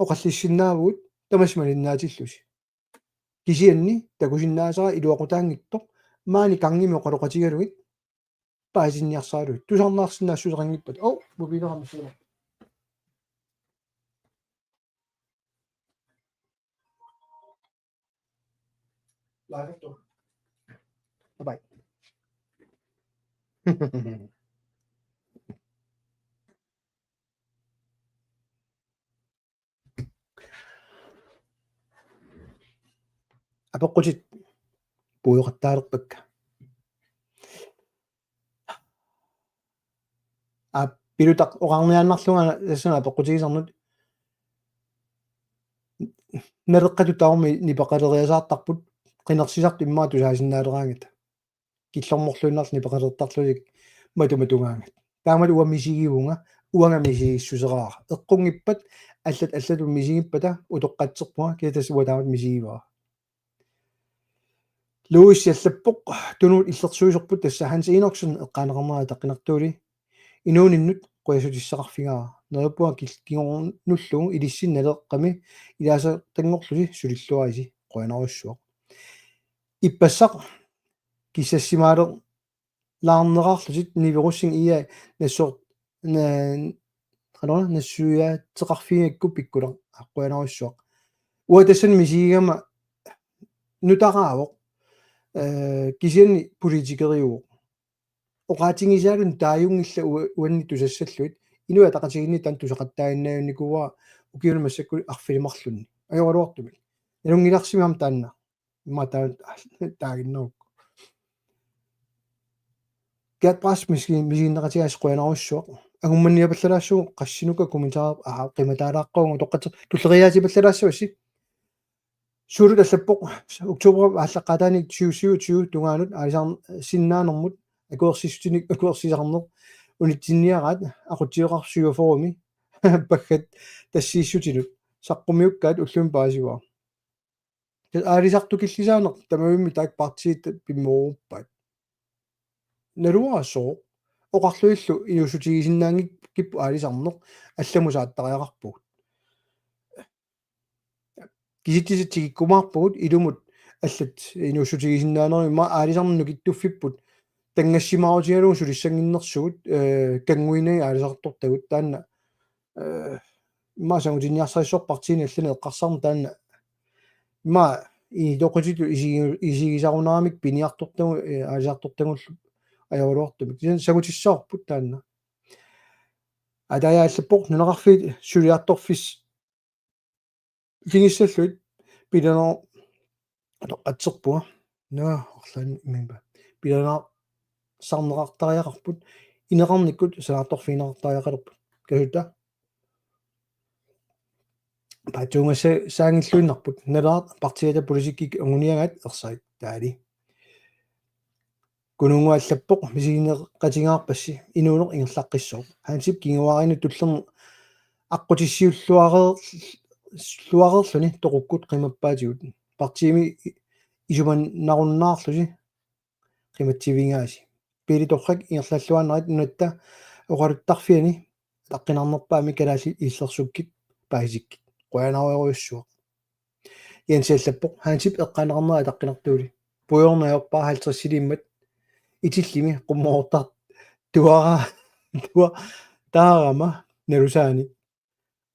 oqallissinnaavugut tamassi malinnaatillusi. Kisianni takusinnaasara iluaqutaanngitsoq maani gangimi oqaloqatigalugit paasinniarsaralugu. Tusarnaarsinnaassuseqanngippat. Oh, mobilerami siuna. Bye bye. Apeqqutit puiuqattaalerpakka. Aa, pilutaq oqarniaannarlunga tassani apeqqutigisarnut. Naleqqatut tamarmik nipeqaleriasaartarput qinersisartut immaqa tusaasinnaaleraangatta. Killormorluinnarlu nipeqalertarlutik matuma tungaangat. Taamatut uanga misigivunga, uanga misigissuseraara. Eqqunngippat, allat allatut misigippata utoqqatserpunga, kisianni tassa uanga taamatut misigivara. Louis allappoq, Tunumut illersuisorput tassa Hans Enoksen eqqaaneqarnera ataqqinartuuli. Inuuninnut qujassutissaqarfigaara. Neriuppunga kil-, kingornullugu ilissi Naleqqami ilaasortanngorlusi sulilluarisi, qujanarujussuaq. Ippassaq kissassimaalerlaarneqarlutit Nivi Rosing I A nassor-, na-, qanoq nassuiaateqarfigigakku pikkulaq, qujanarujussuaq. Uanga tassani misigigama nutaraavoq, eh, kisianni politikeriuvoq. Oqaatigisaaluni taajunngillat ua-, uanni tusassallugit. Inuit Ataqatigiinni taanna tusaqattaaginnarnikuuara ukiuni massakkut arfinilinni. Ajoraluartumik. Nalunngilarsimammat taanna. Immaqa taa-, taaginnarukku. Gert Brask misi-, misiginneqatigaasi, qujanarujussuaq. Angummanniapallalaassaagut qassinuka kommentarer, aa, qimataalaaqqaarput, utoqqatser-, tulleriiaatipallalaassavassi. Suulut allappoq, oktober aallaqqaataani tyve syvogtyve tungaanut aalisarsinnaanermut akuersissutinik akuersisarneq unitsinniaraat aqutsiveqarfik syvogfyrremi paggat tassiissutinut. Saqqumiukkaat ullumi paasivara. Tassa aalisartukillisaaneq tamarmik taakku partiit pimooruppaat. Naluara sooq, oqarlunilu inuussutigisinnaanngikkipput aalisarneq, allamut saattariaqarpugut. Kisitsisit tikikkumaarpagut ilumut allat inuussutigisinnaanerit, immaqa aalisarneq nukittuffipput tanngassimaarutigalugu sulissannginnersugut, eh, kannguinagit aalisartortagut taanna, eh, immaqa sangutinniarsarissavarput partiini allani eqqarsarneq taanna. Immaqa inuusuttutut isigi-, isigisarunaramik piniartortagut, eh, aalisartortagullu ajoraluartumik. Kisianni sangutissavarput taanna. Ataja allappoq: Nunaqarfiit suliartorfis- -ligissallugit pilaner-, atserpunga. Naa, arlaannik imminpa. Pilanersarneqartariaqarput, ineqarnikkut sanaartorfigineqartariaqalerput. Kasuta? Paatsuungassaanngilluinnarput. Nalaat partiiata politikkikkut anguniagaat ersarit taali. Kununnguaq allappoq: Misigineqatigaarpassi, inuuneq ingerlaqqissooq. Hansip kinguaarinut tullerneq aqqutissiulluareer-, -luareerluni toqukkut qimappaatigut. Partiimi isumannarunnaarlusi qimatsivigaasi. Pele Torrak: Ingerlalluaannarit nunatta oqaluttarfiani ataqqinarnerpaamik Kalaallit Illersukkut paasisikkit. Qujanarujussuaq. Jens allappoq: Hansip eqqaaneqarnera ataqqinartuuli. Puigorneq ajorpara halvtredsiliimmat itillimi qummoortar-, tuara-, tua-, taarama nalusaani.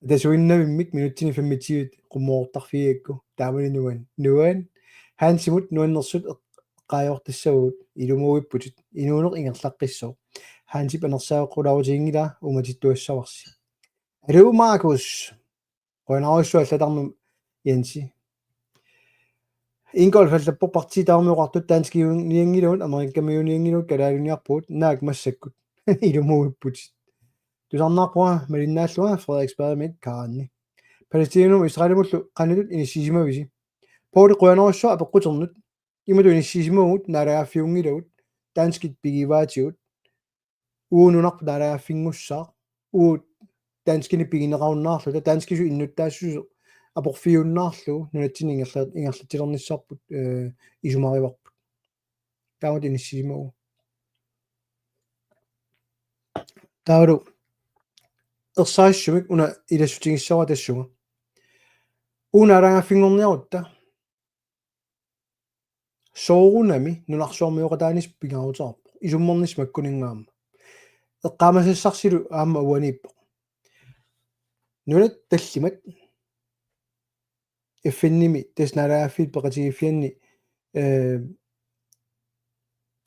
Tasuinnavimmik minutsini femogtyve qummoortarfigigakku. Taamani nuan. Nuan. Hansimut nuannersut eqqaajuartassavagut. Ilumuuipputit. Inuuneq ingerlaqqissooq. Hansip anersaaqulaarutiginngilaa, uumatittuassavarsi. Aluu Markus. Qujanarujussuaq allatarnut, Jensi. Ingolf allappoq: Partiit tamarmik oqartut danskiunianngilagut, amerikamiunianngilagut, kalaaliniarpugut, naak massakkut. Ilumuuipputit. Tusarnaarpunga malinnaallunga Frederiksbergimit Karanni. Palæstinamut Israelimullu qanoq inissisimavisi? Poul, qujanarujussuaq apeqquternut. Imatut inissisimavugut: naalagaaffiunngilagut, danskit pigivaatigut, uagut nunarput naalagaaffinngussaaq, uagut danskinik pigineqarunnaarluta, danskisut innuttaassuseq aporfiunnaarlugu nunatsinni ingerla-, ingerlatilernissarput, eh, isumarivarput. Taamatut inissisimavugut. Taavalu ersarissumik una ilassutigissavat tassunga. Uagut naalagaaffinngorniarutta soorunami nunarsuarmioqataanissaq pingaaruteqarpoq. isummernissamut makkuninnga aamma. Eqqaamasassarsilu aamma uaniippoq. Nunat tallimat F N-imi tassa naalagaaffiit peqatigiiffianni, eh,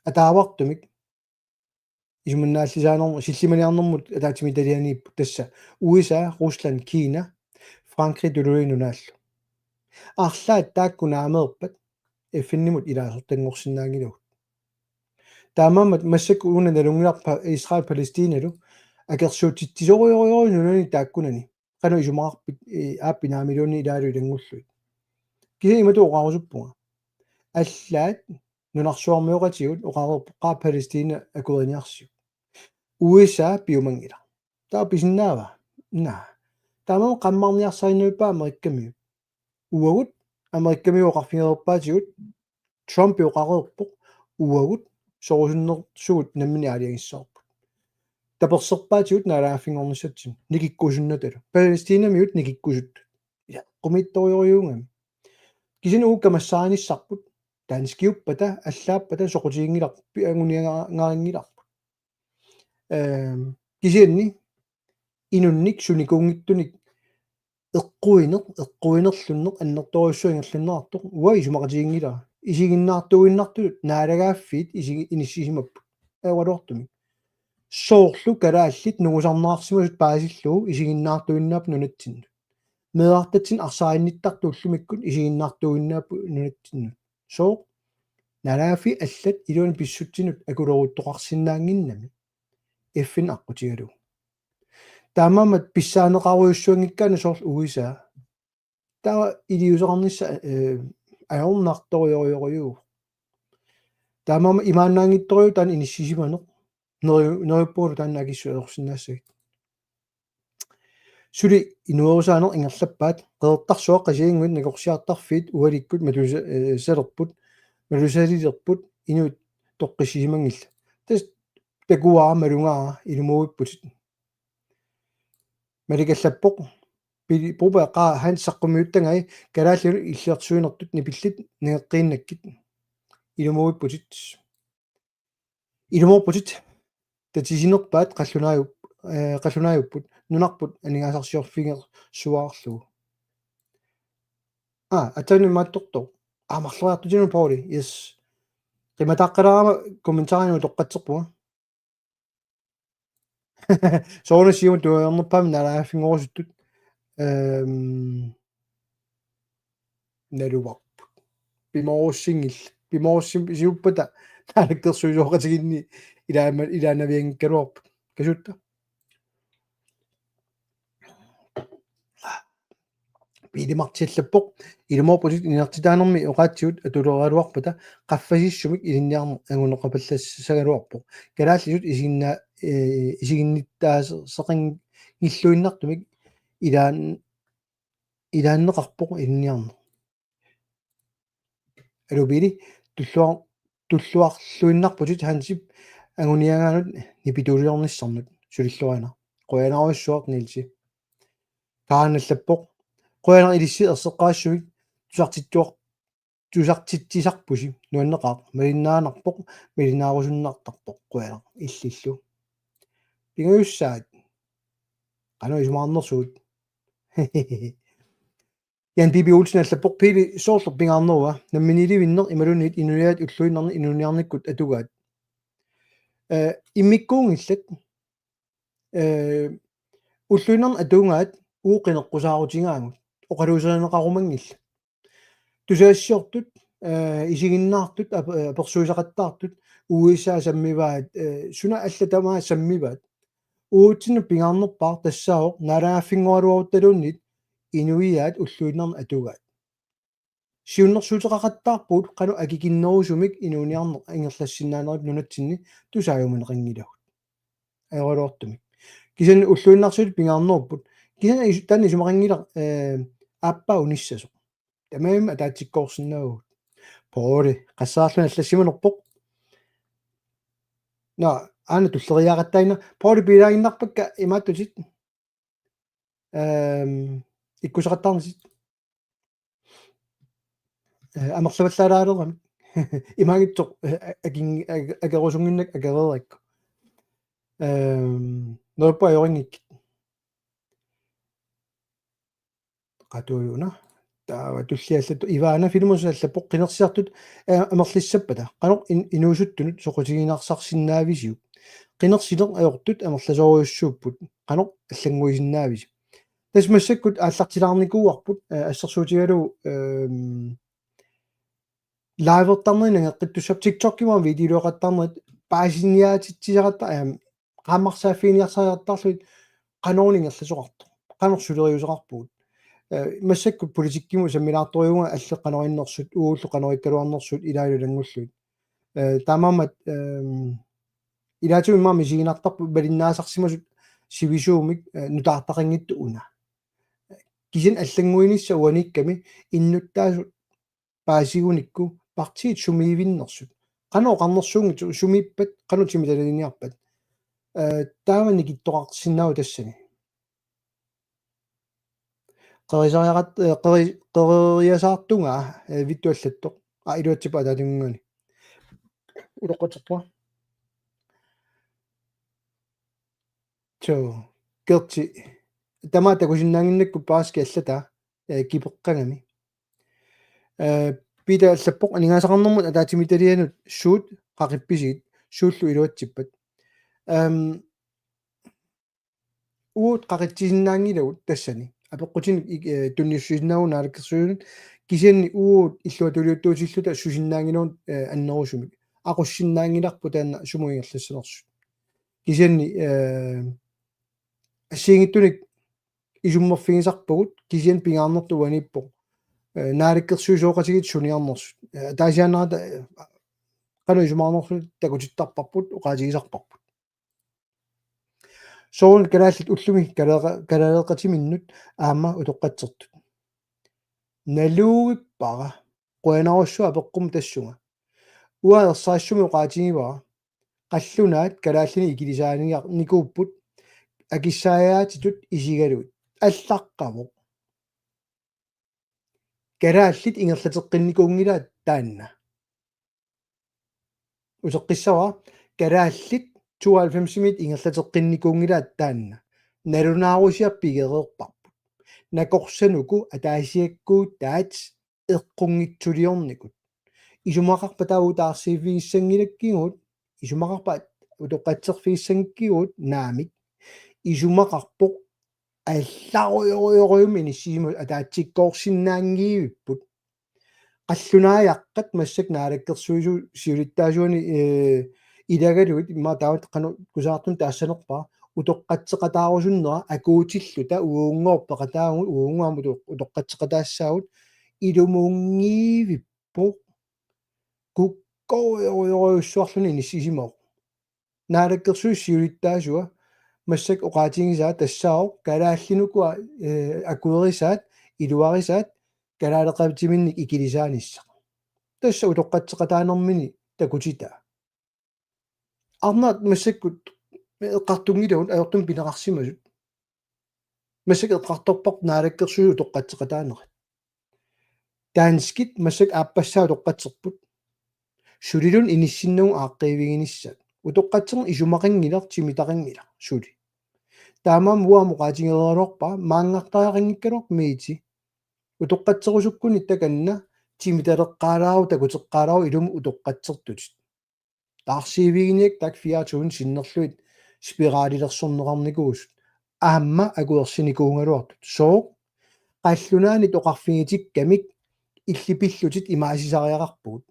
ataavartumik isumannaallisaanermut, sillimaniarnermut ataatsimiititalianiipput tassa U S A, Rusland, Kina, Frankrig tuluit nunaallu. Arlaat taakku naameerpat F N-imut ilaasortanngorsinnaanngilagut. Taamaammat massakkut una nalunngilarput Israel Palæstinalu akersuutitsisorujorujussuuvoq nunani taakkunani. Qanoq isumaqarpit, eh, aappi naamilluunniit ilaalu ilanngullugit. Kisianni imatut oqarusuppunga. Allaat nunarsuarmioqatigut oqareerput qaa Palæstina akueriniarsiuk. U S A piumanngilaq. Taava pisinnaava? Naa. Taamaammat qammarniarsarinnavippa Amerikkamiut. Uagut Amerikkamiut oqarfigereerpaatigut Trump oqareerpoq uagut sorusunnersugut nammineq aalajangissavarput. Taperserpaatigut naalagaaffinngornissatsinnut nikikkusunnatalu. Palæstinamiut nikikkusuttut. Ila, qumiittorujorujussuugami. Kisianni uagut kamassarinissarput, danskiuppata, allaappata, soqutiginngilarput, pianguniangarinngilarput. Ehm, kisianni inunnik sunikuunngitsunik eqquineq, eqquinerlunneq, annertoorujussuaq ingerlanneqartoq, uanga isumaqatiginngilara. Isiginnaartuinnartutut naalagaaffiit isigi-, inissisimapput. Ajoraluartumik. Soorlu kalaallit nungusarneqarsimasut paasillugu isiginnaartuinnaapput nunatsinnut. Meerartatsinnut arsaaginnittartut ullumikkut isiginnaartuinnaapput nunatsinnut. Sooq? Naalagaaffiit allat iluani pissutsinut akuleruttoqarsinnaannginnami. F N aqqutigalugu. Taamaammat pissaaneqarujussuanngikkaanni soorlu U S A. Taava iliuuseqarnissaq, eh, ajornartorujorujorujuu. Taamaammat imaannaanngitsorujuuvoq taanna inissisimaneq. Neriu-, neriuppungalu taanna akissut ajorsinnaassagit. Suli inuerusaaneq ingerlappaat, Qeqertarsuaq, Qasigiannguit, Nakorsiartarfiit, Ualikkut, Matusa-, eh, salerput, Matusalilerput, inuit toqqissisimanngillat. Tassa takuara malugaara, ilumuuipputit. Malikallappoq, Pili-, Puupa qaa Hans saqqummiuttagai, kalaallinut illersuinertut nipillit nangeqqiinnakkit. Ilumuuipputit. Ilumoorputit, tatisinerpaat qallunaajup-, eh, qallunaajupput, nunarput aningaasarsiorfigersuaarlugu. Aa, aatsaat imaattortoq. Aa, marloriartutinut Pauli, yes. Qimataqqalaarama kommentarinut toqqatserpunga. Soorunami Siumut tuaviornerpaamik naalagaaffinngorusuttut. Ehm, naluarput. Pimoorussinngillat. Pimoorussim-, siuppata naalakkersuisooqatigiinni ilaama-, ilaannavianngikkaluarput. Kasuutta. Piilimartiallappoq. Ilumoorputit, inertitaanermi oqaatsigut atulereeraluarpata qaffasissumik ilinniarneq anguneqapallassagaluarpoq. Kalaallisut isiginna-, eh, isiginnittaaseqanngilluinnartumik ilaan-, ilaanneqarpoq ilinniarneq. Aluu Piili, tulluar-, tulluarluinnarputit Hansip anguniagaanut nipituuliornissannut, sulilluarina. Qujanarujussuaq Nielsi. Kaanallappoq. Qujanaq ilissi erseqqaassuit tusartittuar-, tusartitsisarpusi, nuanneqaaq, malinnaanarpoq, malinnaarusunnartarpoq, qujanaq illillu. Pingajussaat. Qanoq isumaqarnersugut. Jan Bibi Olsen allappoq: Piili, soorlu pingaarnerua namminiilivinneq imaluunniit inuiaat ulluinnarni inuuniarnikkut atugaat? Eh, immikkuunngillat. Eh, ulluinnarni atugaat uagut qineqqusaarutigaavut, oqaluuserineqarumanngillat. Tusagassiortut, eh, isiginnaartut, ap-, eh, apersuisaqattaartut, U S A sammivaat, eh, suna allat tamaat sammivaat. Uatsinnut pingaarnerpaaq tassaavoq naalagaaffinngoraluaruttaluunniit inuiaat ulluinnarni atugaat. Siunnersuuteqaqattaarpugut qanoq akikinnerusumik inuuniarneq ingerlassinnaanerit nunatsinni tusaajumaneqanngilagut. Ajoraluartumik. Kisianni ulluinnarsiutit pingaarnerupput. Kisianni is-, taanna isumaqanngilaq, eh, aappaa unissasoq. Tamarmik ataatsikkoorsinnaavagut. Poori, qassaarluni allassimanerpoq. Nå, aana tulleriiaaqattaarina. Poori, piilaaginnarpakka imaattutit. Ehm, ikkusaqattaarnitit. Eh, amerlavallaalaaleramik. Imaanngitsoq, eh, akin-, ak-, akerusunnginnakkit akereerakku. Ehm, neriuppunga ajorinngikkukkit. Qatuujuna. Taava tulliallattu Ivana Filmus allappoq qinersisartut, eh, amerlissappata. Qanoq in-, inuusuttunut soqutiginarsinnaavisiuk? Qinersineq ajortut amerlasoorujussuupput. Qanoq allannguisinnaavisi? Tassa massakkut aallartilaarnikuuarput, eh, assersuutigalugu, ehm, livertarnerit nangeqqittussaapput TikTokimi videoleqattaarnerit paasiniaatitsisaqatta-, ehm, qaammarsaaffiiniarsariaqattaarlugit qanoq ingerlasoqartoq. Qanoq suleriuseqarpugut. Eh, massakkut politikkimut sammilaartorivunga allat qanoq innersut, uagullu qanoq ikkaluarnersut ilaalu ilanngullugit. Eh, taamaammat, ehm, ilaatigut immaqa misiginartarput malinnaasarsimasut sivisuumik, eh, nutaartaqanngitsut una. Kisianni allannguinissaq uaniikkami innuttaasut paasigunikku partiit sumiivinnersut. Qanoq oqarnersuunngitsoq sumiippat, qanoq timitalinniarpat. Eh, taama nikittoqarsinnaavoq tassani. Qerisariaqat-, eh, qeri-, qereriasaartunga, eh, Vittu allattoq. Aa, iluatsippoq ataatannguani. Utoqqatserpunga. So, Gerti. Tamaat takusinnaannginnakku paaski allataa, eh, kipeqqagami. Eh, Peter allappoq aningaasaqarnermut ataatsimiititalianut suut qaqippisigit, suullu iluatsippat. Ehm, uagut qaqitsisinnaanngilagut tassani. Apeqqutinik ik-, eh, tunniussisinnaavugut naalakkersuisunut kisianni uagut illuatungiliuttuutilluta susinnaanngilagut, eh, annerusumik. Aqussinnaanngilarput taanna sumut ingerlassanersut. Kisianni, eh, assigiinngitsunik isummerfigisarpagut kisianni pingaarnertut uaniippoq. Eh, naalakkersuisooqatigiit suniarnersut. Eh, ataasiaannarata, eh, qanoq isumaqarnersutit takutittarparput, oqaatigisarparput. Soorlu kalaallit ullumi kalaale-, kalaaleqatiminnut aamma utoqqatsertut. Naluippara qujanarsuaq apeqqummi tassunga. Uanga ersarissumik oqaatigivara qallunaat kalaallinik ikilisaaniarnikuupput akissaajaatitut isigalugit. Allaqqavoq. Kalaallit ingerlateqqinnikuunngilaat taanna. Uteqqissavara, kalaallit tooghalvfemsimiit ingerlateqqinnikuunngilaat taanna. Nalunaarusiaq pigereerparput. Nakorsanuku ataasiakkuutaat eqqunngitsuliornikut. Isumaqarpa taava taarsiiffigissanngilakkigut, isumaqarpa utoqqatserfigissanngikkigit naamik. Isumaqarpoq allarujorujorujussuarmik inissisimasut ataatsikkoorsinnaanngivipput. Qallunaajaqqat massakkut naalakkersuisut siulittaasuani, eh, ilagalugit immaqa taamatut qanoq kusanartumik taassanerpara utoqqatseqataarusunnera akuutilluta uagunngooq peqataavugut uagunngooq aamma utoqqatseqataassaagut ilumuunngivippoq kukkorujorujorujussuarluni inissisimavoq. Naalakkersuisut siulittaasua massakkut oqaatigisaa tassaavoq kalaallit ukua, eh, akuerisaat, iluarisaat, kalaaleqatiminnik ikilisaanissaq. Tassa utoqqatseqataanermini takutitaa. Arnat massakkut eqqartunngilagut ajortumik pineqarsimasut. Massakkut eqqartorparput naalakkersuisut utoqqatseqataanerat. Danskit massakkut aappassaa utoqqatserput. Suliluunniit inissinnagu aaqqiiviginissaat. Utoqqatserneq isumaqanngilaq timitaqanngilaq suli. Taamaammat uanga oqaatigereeraluarpara maanngartariaqanngikkaluarpoq Mette. Utoqqatserusukkunik takanna timitaleqqaalaaruk takuteqqaalaaruk ilumut utoqqatsertutit. Taarsiiviginiakkat taakku fire tusind sinnerlugit spiralilersorneqarnikuusut. Aamma akuersinikuugaluartut. Sooq? Qallunaanit oqarfigitikkamik illit pillutit imaasisariaqarpugut.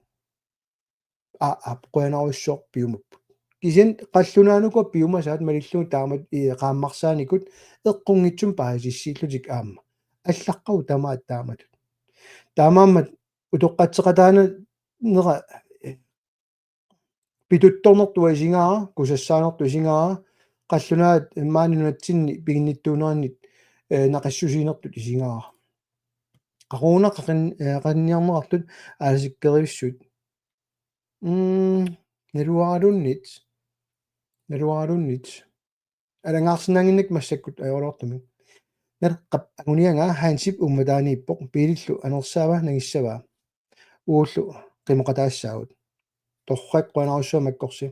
Aa, aa, qujanarsuaq piumapput. Kisianni qallunaanukua piumasaat malillugit taamatut, eh, qaammarsaanikut eqqunngitsumik paasissillutik aamma. Allaqqavoq tamaat taamatut. Taamaammat utoqqatseqataanera, eh, pituttornertut isigaara, kusassaanertut isigaara, qallunaat maani nunatsinni piginnittuunerinnit, eh, naqissusiinertut isigaara. Qaqugu una qaqin-, eh, qaqinniarneqartut aalasikkerivissut. Mm, naluaraluunniit. Naluaraluunniit. Alangaarsinnaannginnakku massakkut ajoraluartumik. Naleqqap anguniagaa Hansip uummataaniippoq, Piilillu anersaava nangissavaa. Uagullu qimoqataassaagut. Torrak qujanarsuaq makkorsi.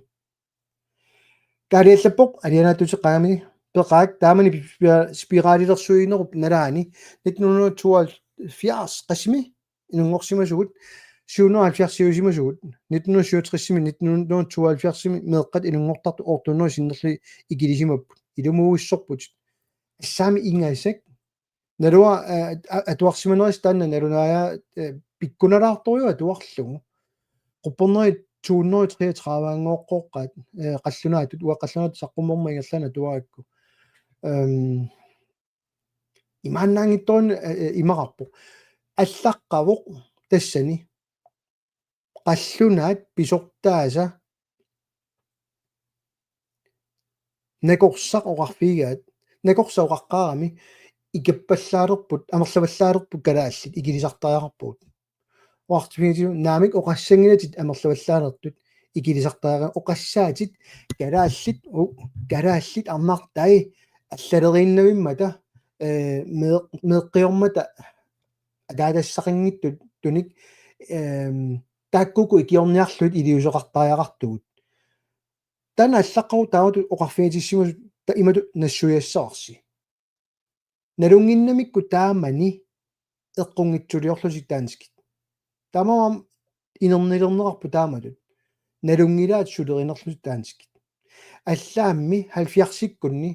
Kaali allappoq alianaatsuteqarami peqaak taamani spira-, spiralilersuinerup nalaani nitten hundrede tooghalvfjerds qasimi inunngorsimasugut, syv hundrede og halvfjerds siusimasugut, nitten hundrede syvogtres-imi, nitten hundrede tooghalvfjerds-imi meeqqat inunngortartut otte hundrede sinnerlugit ikilisimapput. Ilumuuissorput. Assaami ingasak. Naluara, eh, a-, atuarsimanerisa taanna nalunaaja, eh, pikkunalaartorujuk atuarlugu. Quppernerit to hundrede treogtredive-anngooqqooqqaat, eh, qallunaatut, uanga qallunaatut saqqummerma ingerlaannaq atuarakku. Ehm, imaannaanngitsoq, eh, eh, imaqarpoq. Allaqqavoq tassani. Qallunaat pisortaasa nakorsaq oqarfigigaat, nakorsaq oqaqqaarami ikappallaalerput, amerlavallaalerput kalaallit ikilisartariaqarpugut. Oqarfigigaat naamik oqassanngilatit amerlavallaalertut ikilisartariaqarpugut, oqassaatit kalaallit, u-, kalaallit arnartai allaleriinnavimmata, eh, mee-, meeqqiormata ataatassaqanngittunik, ehm, taakkuuku ikiorniarlugit iliuuseqartariaqartugut. Taanna allaqqavoq taamatut oqarfigitissimasut ta-, imatut nassuiassavarsi. Nalunnginnamikku taamani eqqunngitsuliorlutik danskit. Taamaammat inernilerneqarpoq taamatut. Nalunngilaat sulerinerlutik danskit. Allaammi halvfjerdsikkunni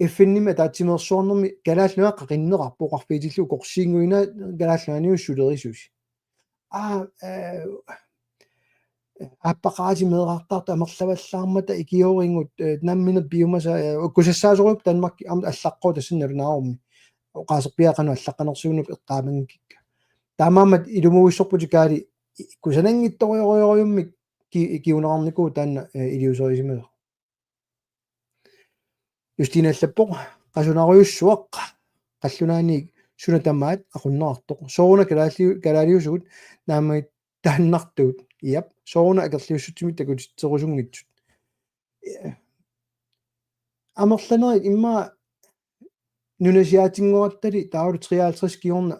F N-imi ataatsimeersuarnermi Kalaallit Nunaat qaqinneqarpoq oqarfigitillugu ukorsiinnguinnaat Kalaallit Nunaanniit sulerisusi. Aa, eh, aappaqaatit meerartaartut amerlavallaarmata ikiorigut, eh, nammineq piumasat, eh, kusassaasorujuupput Danmarki aamma allaqqavoq tassani nalunaarummi. Oqaaserpiaa qanoq allaqqanersiuinerput eqqaamanngikka. Taamaammat ilumuuissorputit Kaali i-, kusananngitsorujorujussuarmik ki-, kinguneqarnikuuvoq taanna, eh, iliuuserisimasoq. Justine allappoq, qasunarujussuaq, qallunaaniit suna tamaat aqunneqartoq. Sooruna kalaali-, kalaaliusugut naammagittaannartugut. Iap, sooruna akerliussutsimik takutitserusunngitsut. Amerlanerit immaqa nunasiaatinngortali taavalu treoghalvtreds kingorna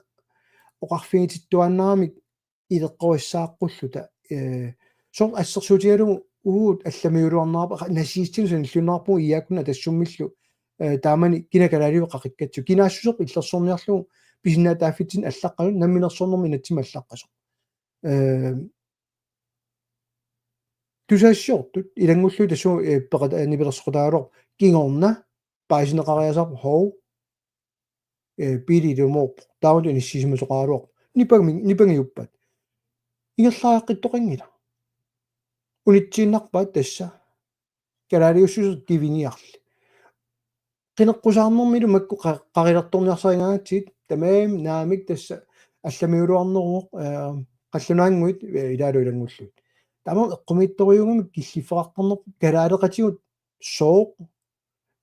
oqarfigitittuaannaramik ileqqorissaaqqullutalu, eh, soorlu assersuutigalugu uagut allamiuluarnerarput, qa-, nazistinut sanilliunnerarpugut I A K-nut Atassummillu, eh, taamani kina kalaaliusoq qaqikkatsigu. Kinaassuserput illersorniarlugu pisinnaatitaaffitsinni allaqqasoq, namminersornermi inatsimmi allaqqasoq. Eh, tusagassiortut ilanngullugit tassunga, eh, peqata-, eh, nipilersoqataaruarput kingorna paasineqariasaarpoq, hov, eh, Pele ilumoorpoq. Taamatut inissisimasoqaraluarpoq. Nipami-, nipangiuppat. Ingerlariaqqittoqanngilaq. Unitsiinnarpaat tassa. Kalaaliussuseq kiviniarli. Qineqqusaarnermilu makku qa-, qarilertorniarsarigaangatsigit, tamarmik naamik tassa allamiuluarneruvoq, eh, qallunaannguit, eh, ilaalu ilanngullugit. Taamaammat eqqumiitsorujuugamik killiffeqartarnerput kalaaleqatigut sooq,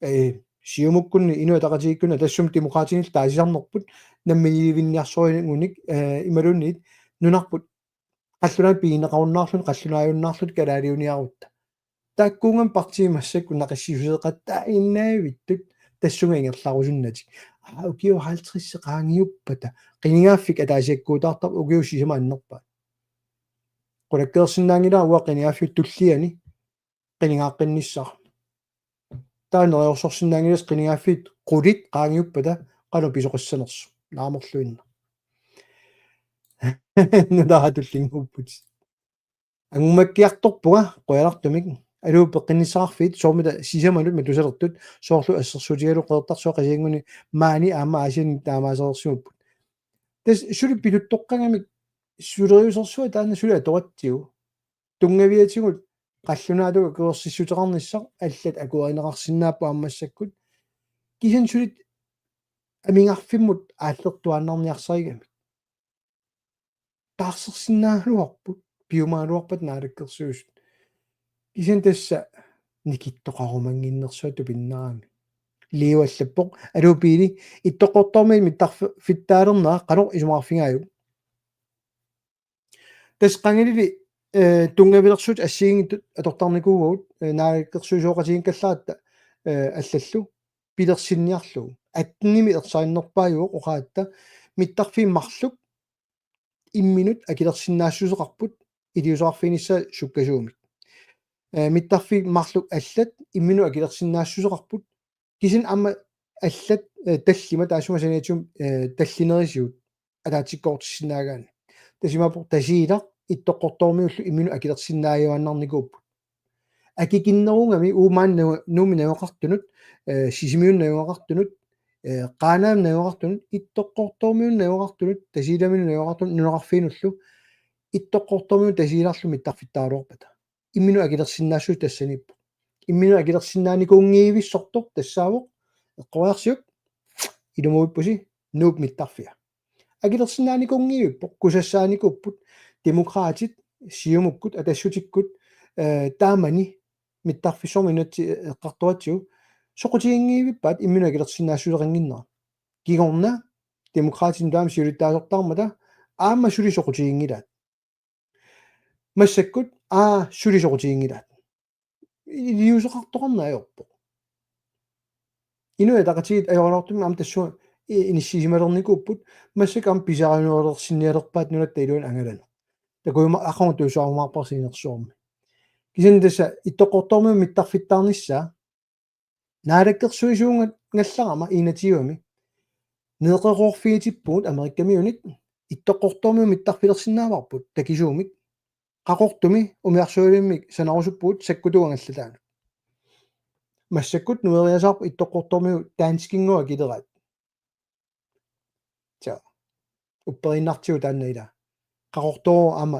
eh, Siumukkunni, Inuit Ataqatigiikkunni, tassami Demokraatinillu taasisarnerput, namminiilivinniarsoringunik, eh, imaluunniit nunarput qallunaat pigineqarunnaarluni, qallunaajunnaarluta kalaaliuniarutta. Taakkuugamik partiit massakkut naqissuseqattaaginnavittut tassunga ingerlarusunnatik. Aa, ukiut halvtreds qaangiuppata. Qinigaaffik ataasiakkuutaartarpoq ukiut sisamat annerpaat. Qulakkeersinnaanngilara uanga qinigaaffik tulliani qinigaaqqinnissaa. Taava neriorsorsinnaanngilasi qinigaaffik qulit qaangiuppata qanoq pisoqassanersut. Naamerluinnaq. Nutaaq tullinnguupput. Angummakkiartorpunga qujanartumik. Aluu peqqinnissaqarfiit soormita sisamanut matusalertut soorlu assersuutigalugu Qeqertarsuaq Qasigiannguani maani aamma Aasianni taamaasereersimapput. Tassa suli pituttoqqagamik suleriusersua taanna suli atoratsigu. Tunngaviatigut qallunaatut akuersissuteqarnissaq allat akuerineqarsinnaapput aamma massakkut. Kisianni suli amigarfimmut aallertuaannarniarsarigamik. Taarsersinnaagaluarput, piumagaluarpata Naalakkersuisut. Kisianni tassa nikittoqarumannginnersuaq tupinnarami. Liuallappoq, aluu Pele, Ittoqqortoormiit mittarf-, fittaalernera qanoq isumaqarfigaajuk? Tassa qangalili, eh, tunngavilersuutit assigiinngitsut atortarnikuuagut, eh, naalakkersuisooqatigiinngikkallaaratta, eh, allallu pilersinniarlugu. Attenimi ersarinnerpaajuvoq oqaatta mittarfiit marluk imminut akilersinnaassuseqarput iliuuseqarfiginissaa sukkasuumik. Ee, mittarfiit marluk allat imminut akilersinnaassuseqarput. Kisianni aamma allat, ee, tallimat taassuma saniatigut, ee, tallinerisigut ataatsikkoortissinnaagaanni. Tassa imaappoq Tasiilaq Ittoqqortoormiullu imminut akilersinnaajuaannarnikuupput. Akikinnerugami uagut maani Nuummi najugaqartunut, ee, Sisimiuni najugaqartunut, ee, Qaanaami najugaqartunut, Ittoqqortoormiuni najugaqartunut, Tasiilaminut najugaqartunut, nunaqarfiinullu Ittoqqortoormiut Tasiilaqarlu mittarfittaraluarpata. Imminut akilersinnaassuseq tassaniippoq. Imminut akilersinnaanikuunngivissortoq tassaavoq eqqoriarsiuk, ilumoorpusi, Nuup mittarfia. Akilersinnaanikuunngivippoq, kusassaanikuupput, Demokraatit, Siumukkut, Atassutikkut, ee, taamani mittarfissuarmi inatsit eqqartoratsigu, soqutiginngivippaat imminut akilersinnaassuseqannginnera. Kingorna Demokraatit taama siulittaasortaarmata aamma suli soqutiginngilaat. Massakkut aa suli soqutiginngilaat. Iliuuseqartoqarneq ajorpoq. Inuit Ataqatigiit ajoraluartumik aamma tassunga i-, inissiisimalernikuupput, massakkut aamma pisariunerulersinnialerpaat nunatta iluani angalaneq. Takujumaarpara aqagu tuusaarumaarparsi inersuarmi. Kisianni tassa Ittoqqortoormiut mittarfittaarnissaa naalakkersuisuugallarama inatsimmi neqeroorfigitippugut Amerikkamiunit, Ittoqqortoormiut mittarfilersinnaavarput takisuumik. Qaqortumi umiarsualimmik sanarusuppugut sakkutuugallartaanut. Massakkut nueriasaarput Ittoqqortoormiut danskinngooq akileraat. Tja. Upperiinnartigu taanna ila. Qaqortoq aamma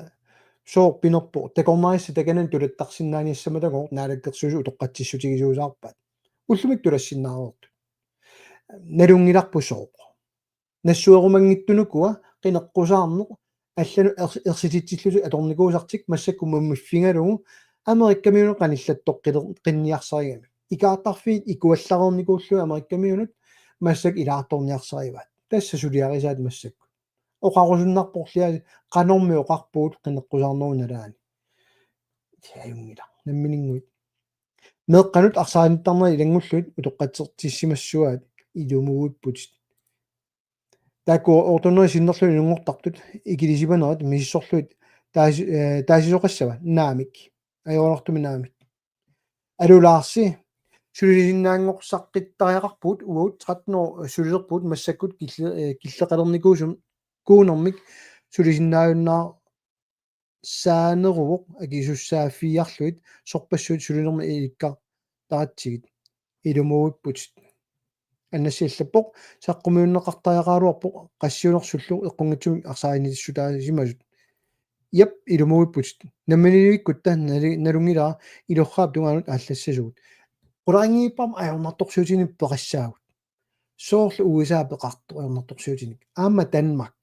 sooq pinerpoq, takornarissat takanani tulattarsinnaaniassammata koo naalakkersuisut utoqqatsissutigisuusaarpaat. Ullumikkut tulassinnaareertut. Nalunngilarput sooq. Nassuerumanngitsunukua qineqqusaarneq allanut ers-, ersititsillutik atornikuusartik massakkut mummiffigalugu Amerikkamiunut qanillattoqqiler-, qinniarsarigami. Ikaartarfiit ikuallareernikuullugit Amerikkamiunut massakkut ilaartorniarsarivaat. Tassa suliarisaat massakkut. Oqarusunnarporlia qanormi oqarpugut qineqqusaarnerup nalaani. Ajunngilaq. Nammininnguit. Meeqqanut arsaanittarnerit ilanngullugit utoqqatsertissimassuaat ilumuuipputit. Taakku otte hundrede sinnerlugit inunngortartut ikilisimanerat misissorlugit taasi-, ee, taasisoqassava naamik. Ajoraluartumik naamik. Aluu Laarsi, sulisinnaanngorsaaqqittariaqarpugut uagut tretten år sulilerpugut massakkut kille-, ee, killeqalernikuusumik kuunermik sulisinnaajunnaar- saaneruvoq akisussaaffigiarlugit sorpassuit sulinermik ilikkartaratsigit. Ilumuuipputit. Annassi allappoq saqqummiunneqartariaqaraluarpoq qassiunersullu eqqunngitsumik arsaariniassutaasimasut. Jep, ilumuuipputit. Namminiilivikkutta nali-, nalunngilara ilorraap tungaanut aallassasugut. Qularinngiipparma ajornartorsiutinik peqassaagut. Soorlu U S A peqartoq ajornartorsiutinik. Aamma Danmark,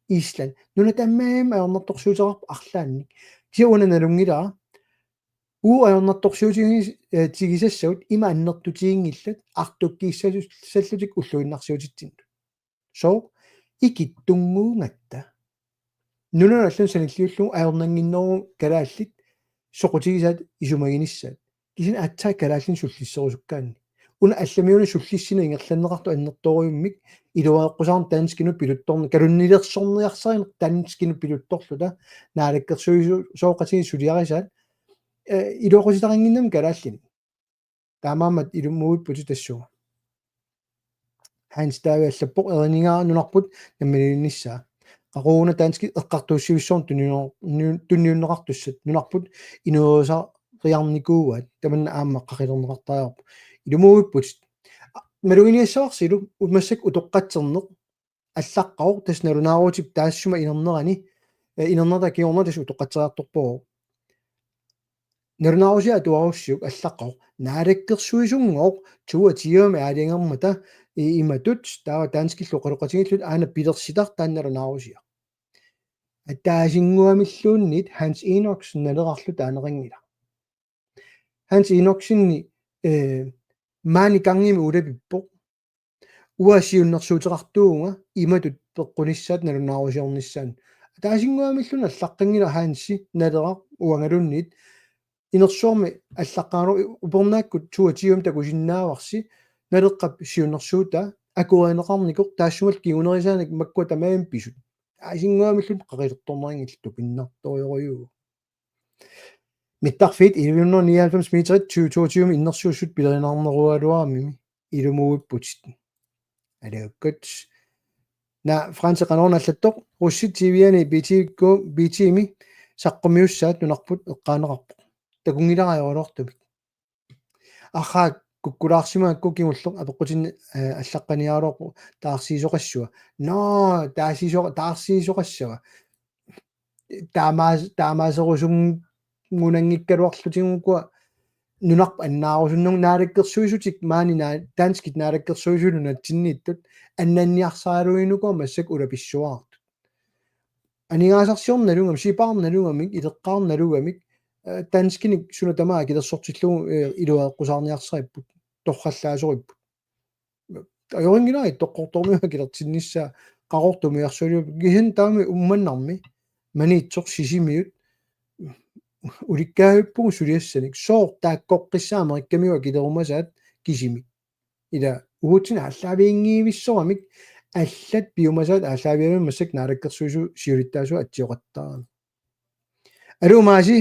Island. Nunat tamarmik ajornartorsiuteqarput arlaannik. Kisianni una nalunngilara. Uagut ajornartorsiutigis-, ee, tigisassagut ima annertutiginngillat artukkiissallutik ulluinnarsiutitsinnut. Sooq ikittunnguugatta. Nunanut allanut sanilliullugu ajornannginneruvoq kalaallit soqutigisaat isumaginissaat. Kisianni aatsaat kalaallinik sullisserusukkaanni. Una allamiuna sullissineq ingerlanneqartoq annertoorujussuarmik iluareqqusaarneq danskinut piluttorneq, kalunnilersorniarsarineq danskinut piluttorluta naalakkersuisooqatigiit suliarisaat, ee, iluaqutitaqannginnami kalaallinik. Taamaammat ilumuuipputit tassunga. Hans David allappoq erinigaara nunarput namminiilivinnissaa. Qaqugu una danskit eqqartuussivissuarnut tunniunner-, nu-, tunniunneqartussat nunarput inuusariarnikuuaat tamanna aamma qaqilerneqartariaqarpoq. Ilumuuipputit. Maluginiassavarsilu massakkut utoqqatserneq allaqqavoq tassa nalunaarutip taassuma inernerani, ee, inernerata kingorna tassa utoqqatseriartorpoq. Nalunaarusiaq atuarussiuk allaqqavoq naalakkersuisunngooq toogtyvemi aalajangermata i-, imatut taava danskillu oqaloqatigiillutik aana pilersitartoq taanna nalunaarusiaq. Ataasinnguamilluunniit Hans Enoksen Nalerarlu taaneqanngilaq. Hans Enoksenip, ee, maani gangimi ulapippoq. Uanga siunnersuuteqartuuvunga imatut peqqunissaat nalunaarusiornissaannut. Ataasinnguamilluunniit allaqqanngilaq Hansi Naleraq uangaluunniit inersuarmi allaqqagaluarpoq upernaakkut toogtyvemi takusinnaavarsi Naleqqap siunnersuutaa akuerineqarnikoq taassumalu kingunerisaanik makkua tamarmik pisut. Ataasinnguamilluunniit qaqilertorneqanngilaq tupinnartorujorujuuvoq. Mittarfiit elleve hundrede nioghalvfems meterit tyve toogtyve innersuussut pilerinarnerugaluaramimi ilumuuipputit. Aliakkut. Naa, Franse qanoruna allattoq, russit T V-ani B T-kku, B T-mi saqqummiussaat nunarput eqqaaneqarpoq. Takunngilara ajoraluartumik. Arraa kukkulaarsimagakku kingulleq apeqqutinni, eh, allaqqaniaraluarpoq taarsiisoqassua. Nå, taarsiisoqa-, taarsiisoqassua. Taamaas-, taamaaserusunngunanngikkaluarlutigukua nunarput annaarusunnerlugu naalakkersuisutik maani naa-, danskit naalakkersuisut nunatsinniittut annanniarsaraluinnukua massakkut ulapissuartut. Aningaasarsiorneq nalugamik, sipaarneq nalugamik, ileqqaarneq nalugamik, eh, danskinik suna tamaat akilersortillugu, eh, iluareqqusaarniarsaripput, torrallaasoripput. Ajorinngilara Ittoqqortoormiut akilertinnissaat Qaqortumiarsualiup, kisianni taama Uummannarmi Maniitsoq Sisimiut ulikkaavippugut suliassanik, sooq taakkoqqissaaq Amerikkamiut akilerumasaat kisimik. Ila uatsinnut aallaaviginngivissoramik allat piumasaat aallaavigalugit massakkut naalakkersuisut siulittaasuat atsioqattaarami. Aluu Maasi,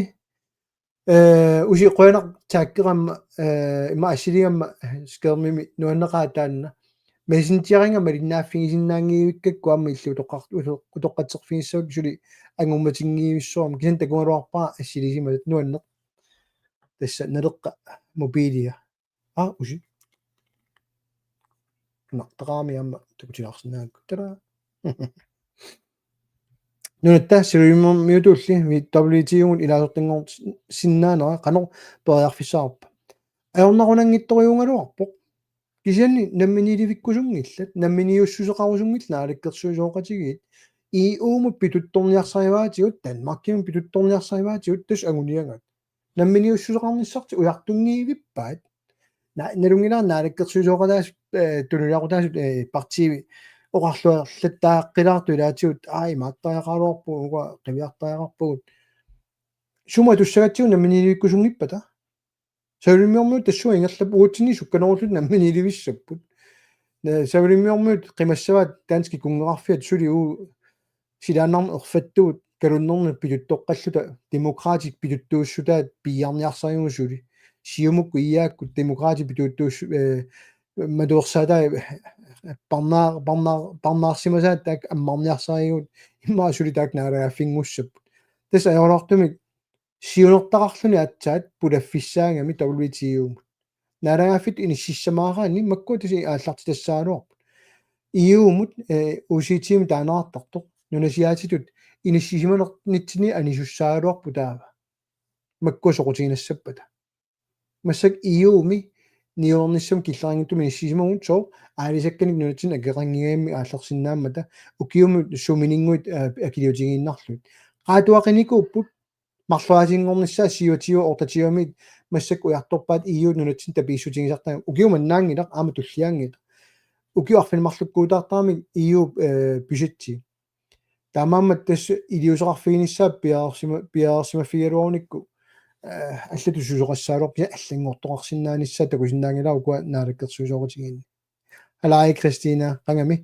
eh, usi qujanaq taggerama, eh, immaqa assiligamma skærmimi nuanneqaaq taanna. Messengeringa malinnaaffigisinnaanngivikkakku aamma illit utoqqar-, uto-, utoqqatserfigissavat suli angummatinngivissorama, kisianni takugaluarpara assilisimasat, nuanneq. Tassa Naleqqap mobilia. Aa, usi. Naqtaqaami aamma takutilaarsinnaagakku. Tada. Nunatta Siulimmiutulli W T O-mut ilaasortanngorsinnaanera qanoq periarfissaqarpa? Ajornarunanngitsorujugaluarpoq. Kisianni namminiilivikkusunngillat, namminiussuseqarusunngillat naalakkersuisooqatigiit. E U-mut pituttorniarsarivaatigut, Danmarkimut pituttorniarsarivaatigut, tassa anguniagaat. Namminiussuseqarnissartik ujartunngivippaat. Na-, nalunngilara naalakkersuisooqataasut, eh, tunuliaqutaasut, eh, partiivi oqarluarlattaaqqilaartut ilaatigut, aa, imaattariaqaraluarpugut, uku qiviartariaqarpugut. Sumut atussagatsigu namminiilivikkusunngippata? Siulimmiormiut tassunga ingerlapput, uatsinni sukkanerullutik namminiilivissapput. Na-, Siulimmiormiut qimassavaat danskit kunngeqarfiat suli uagut silaannarmut erfattugut kalunnernik pituttoqqalluta, Demokraatit pituttuussutaat piiarniarsarigatsigu suli. Siumukkut I A-kkut Demokraatit pituttuus-, eh, matuersaataat, eh, parnaa-, parnaa-, parnaarsimasaat taakku ammarniarsarigatsigu, immaqa suli taakku naalagaaffinngussapput. Tassa ajornartumik siunertaqarluni aatsaat pulaffissaagami W T O-mut. Naalagaaffik inississamaaraanni makkua tassa aallartitassagaluarput. E U-mut, eh, U C T-mut taaneqartartoq. Nunasiaatitut inissisimanernitsinni anisussaagaluarpoq taava. Makkua soqutiginassappata. Massakkut E U-mi niuernissamut killeqanngitsumik inissisimavugut sooq aalisakkanik nunatsinni akeqanngigaangamik aallarsinnaammata ukiumut sumininnguit, eh, akiliutigiinnarlugit. Qaatuaqinikuupput marloriaatinngornissaat syvogtyve otteogtyve-mik massakkut ujartorpaat E U nunatsinni tapiissutigisartagami. Ukiut mannaanngilaq, aamma tullianngilaq. Ukiut arfineq-marlukkuutaartaramik E U, eh, budgetti. Taamaammat tassa iliuuseqarfiginissaat piareersima-, piareersimaffigaluarunikku, eh, allatut susoqassagaluarpoq, allanngortoqarsinnaanissaat takusinnaanngilara ukua naalakkersuisooqatigiinni. Alai Christina, qangami.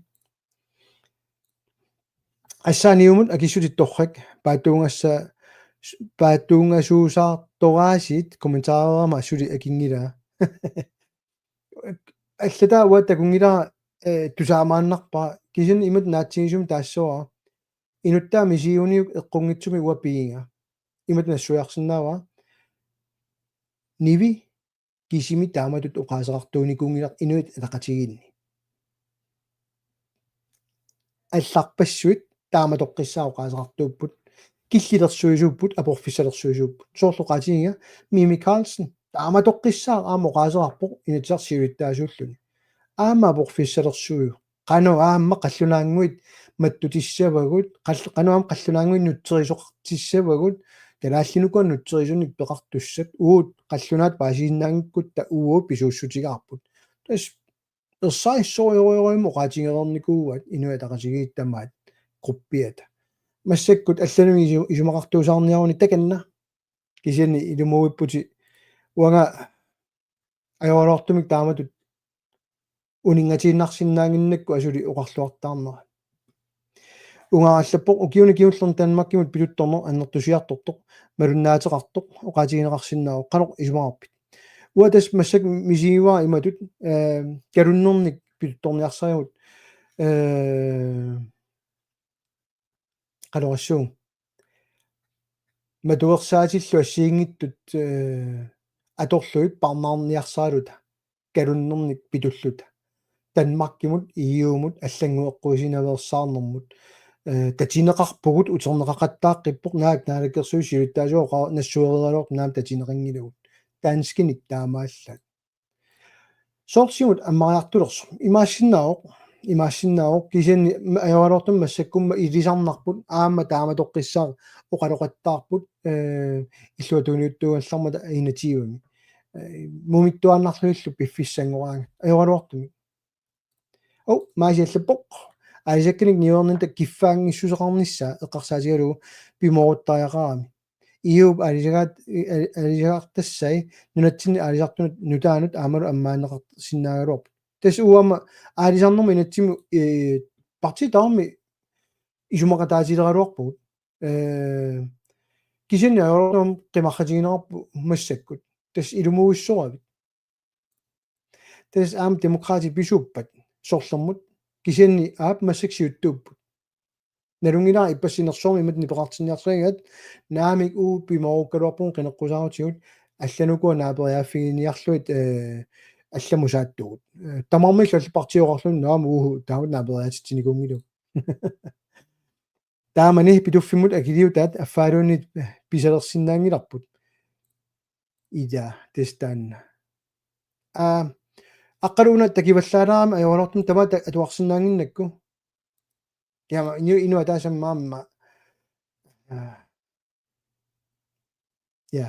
Assaaniumut akissutit torrak, paatsuungassa-, paatsuungasuusaartoraasiit kommentarerama suli akinngilaa. Allataa uanga takunngilara, eh, tusaamaannarpara, kisianni imatut naatsigisumik taassavara. Inuttaa misiliiniuk eqqunngitsumik uanga piginga. Imatut nassuiarsinnaavara. Nivi kisimi taamatut oqaaseqartuunikuunngilaq Inuit Ataqatigiinni. Allarpassuit taamatoqqissaaq oqaaseqartuupput, killilersuisuupput, aporfissalersuisuupput. Soorlu oqaatigiga Mimi Karlsen, taamatoqqissaaq aamma oqaaseqarpoq Inatsisartut siulittaasuulluni. Aamma aporfissalersuivoq. Qanoq aamma qallunaannguit mattutissavagut, qall-, qanoq aamma qallunaannguit nutserisoqartissavagut, kalaallinukua nutserisunnik peqartussat, uagut qallunaatut paasisinnaanngikkutta uagut pisuussutigaarput. Tassa ersarissorujussuarmik oqaatigereernikuuaat Inuit Ataqatigiit tamaat gruppiata. Massakkut allanut isu-, isumaqartuusaarniaruni takanna. Kisianni ilumuuipputit uanga ajoraluartumik taamatut uninngatiinnarsinnaannginnakku asuli oqarluartaarnera. Ungaallappoq ukiuni kingullerni Danmarkimut pituttorneq annertusiartortoq malunnaateqartoq oqaatigineqarsinnaavoq, qanoq isumaqarpit? Uanga tassa massakkut misigivara imatut, eh, kalunnernik pituttorniarsarigut, eh, qanoq issuun. Matuersaatillu assigiinngitsut, eh, atorlugit parnaarniarsaraluta kalunnernik pitulluta. Danmarkimut, E U-mut, allanngueqqusiinaveersaarnermut, eh, tatineqarpugut, uterneqaqattaaqqippoq, naak naalakkersuisut siulittaasuat oqa-, nassuereeraluartut naamik tatineqanngilagut. Danskinik taamaallaat. Soorlu siumut ammariartulersoq. Imaassinnaavoq, imaassinnaavoq, kisianni ma-, ajoraluartumik massakkummi ilisarnarput, aamma taamatoqqissaaq oqaloqattaarput, eh, illuatungiliuttuugallarmata enogtyvemi. Eh, mumittuaannarlugillu piffissanngoraangat. Ajoraluartumik. Oh, Maasi allappoq. Aalisakkanik niuerninta kiffaanngissuseqarnissaa eqqarsaatigalugu pimooruttariaqarami. E U-p aalisagaat-, aali-, aalisagaartassai nunatsinni aalisartunut nutaanut aammalu ammaanneqarsinnaagaluarput. Tassa uanga aamma aalisarnermut inatsimmi, eh, partiit tamarmik isumaqataatileraluarpugut. Eh, kisianni ajoraluartumik qimarratigineqarpoq massakkut. Tassa ilumuuissoravit. Tassa aamma Demokraatit pisuuppat sorlermut, kisianni aap massakkut siuttuupput. Nalunngilara ippassaq inersuarmi imatut nipeqartinniarsarigaat, naamik uagut pimoorukkaluarpugut qineqqusaarutigut, allanukua naaperiaaffiginiarlugit, eh, allamut saattugut. Eh, tamarmillu allat partiit oqarluni naamik uagut taamatut naaperiaatitsinikuunngilagut. Taamani Pituffimmut akiliutaat affaaluunniit pisalersinnaanngilarput. Ija, tassa taanna. Aa, aqqaluuna takivallaalaarami ajoraluartumik tamaat ta-, atuarsinnaannginnakku. Ja, inu-, inua taassuma aamma. Aa. Ja.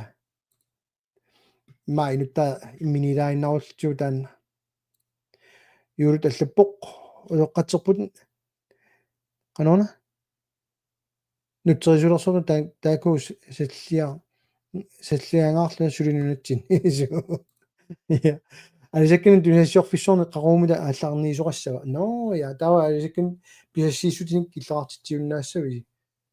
Maa inuttaa imminiilaaginnarullugu taanna. Juulut allappoq, utoqqatserput. Qanoruna? Nutserisulersorlu ta-, taakku s-, sallia-, salliangaarlunga suli nunatsinni. Ja. Aalisakkanik tunisassiorfissuarnik qaqugumitaa aallarniisoqassava? Nå, ja, taava aalisakkanik pisassiissutinik killeqartitsiunnaassavisi?